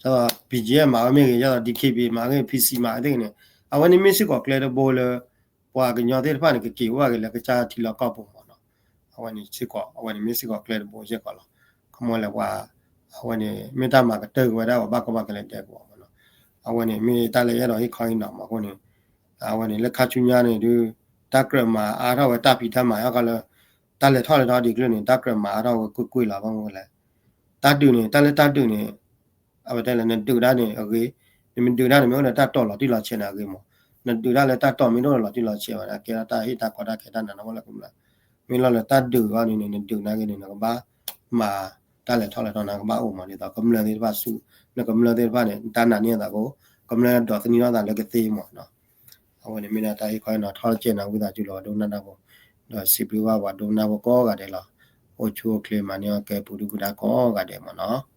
အဲၣ် မၤဝဲမ့ၢ်ဂ့ၤ ဒ်သိး ဒံၣ်ခ့ဘံၣ် မၤဂ့ၤ ဖံစံၣ် မၤဝဲသ့ၣ်ဂ့ၤန့ၣ် အဝဲန့ၣ်မ့ၢ်စ့ၢ်ကီးကျဲတဘိလၢ ပှၤကညီသ့ၣ်တဖၣ်န့ၣ် ကက့ၤအိၣ်ဘၣ်က့ၤလၢကစၢ်ထံလီၢ်ကီၢ်ပူၤမးနီၤ အဝဲန့ၣ်စ့ၢ်ကီး အဝဲန့ၣ်မ့ၢ်စ့ၢ်ကီးကျဲတဘိစ့ၢ်ကီးလီၤ ခီမီလဲၣ်ပှၤ အဝဲန့ၣ် မ့ၢ်တၢ်မၤကတၢၢ်က့ၤဝဲဒၣ်ပှၤဘၣ်ကီဘၣ်ခဲလၢာ်ဒဲကဝီၤမးနီၤ အဝဲန့ၣ် မ့ၢ်တၢ်လၢယအဲၣ်ဒိးဟ့ၣ်ခီဟ့ၣ်နီၤမးအဃိန့ၣ် အဝဲန့ၣ် လၢခါဆူညါန့ၣ်ဒုး တၢ်ကြၢးမၤအါထီၣ်ဝဲတၢ်ဖံးတၢ်မၤဟီၣ်ခီလၢ တၢ်လဲၤထီၣ်လဲၤထီဒ်ကျၢၢ်န့ၣ် တၢ်ကြၢးမၤအါထီၣ်ဝဲကွ့ၢ်ကွ့ၢ်လီၤ ဘၣ်မနုၤလဲၣ် တၢ်ဒုးန့ၣ် တၢ်လၢတၢ်ဒုးန့ၣ် အဝဲတဲလၢနဒုးတၢ်န့ၣ်အဂ့ၤ, နမ့ၢ်ဒုးတၢ်န့ၣ် မ့ၢ်အိၣ်ဒီးတၢ်တီၢ်လီၤတံၢ်လီၤဆဲးန့ၣ်အဂ့ၤမး, နဒုးတၢ်လၢတၢ်တီၢ်မ့ၢ်တအိၣ်ဒီးလီၤတံၢ်လီၤဆဲးဘၣ်န့ၣ် အကဲထီၣ်တၢ်ဟ့ၣ်တၢ်ကီတၢ်ခဲတၢ်နးနးမ့ၢ်လၢကမျၢၢ်, မ့ၢ်လီၤလၢတၢ်ဒုးအဂီၢ်န့ၣ်န့ၣ် နဒုးနာ်က့န့ၣ် နကဘၣ်မၤတၢ်လဲၤထီၣ်လဲၤထီနၤကဘၣ်အိၣ်မး ဒ်သိးကမျၢၢ်သ့ၣ်တဖၣ်ဆူ နကမျၢၢ်သ့ၣ်တဖၣ်န့ၣ် တၢ်နာ်န့ၢ်အသးကိး ကမျၢၢ်ဒိးသန့ၤထီၣ်သးလၢကသ့မးနီၤ. အဝဲန့ၣ်မ့ၢ်ဒၣ်တၢ်ဟ့ၣ်ခီဟ့ၣ်နီၤထီၣ်ကဲနၤဝံသးစူၤလီၤ ပှၤဒိကနၣ်တၢ်ဖိ, ဒီးစံးဘျုးဘၣ်ပှၤဒိကနၣ်ဖိကိးဂၤဒဲးလီၤ. အိၣ်ဆူၣ်အိၣ်ချ့မၤန့ၢ်အီၣ်ကဲပူၤဒုၣ်ပူၤဒါကိးဂၤဒဲးမးနီၤ.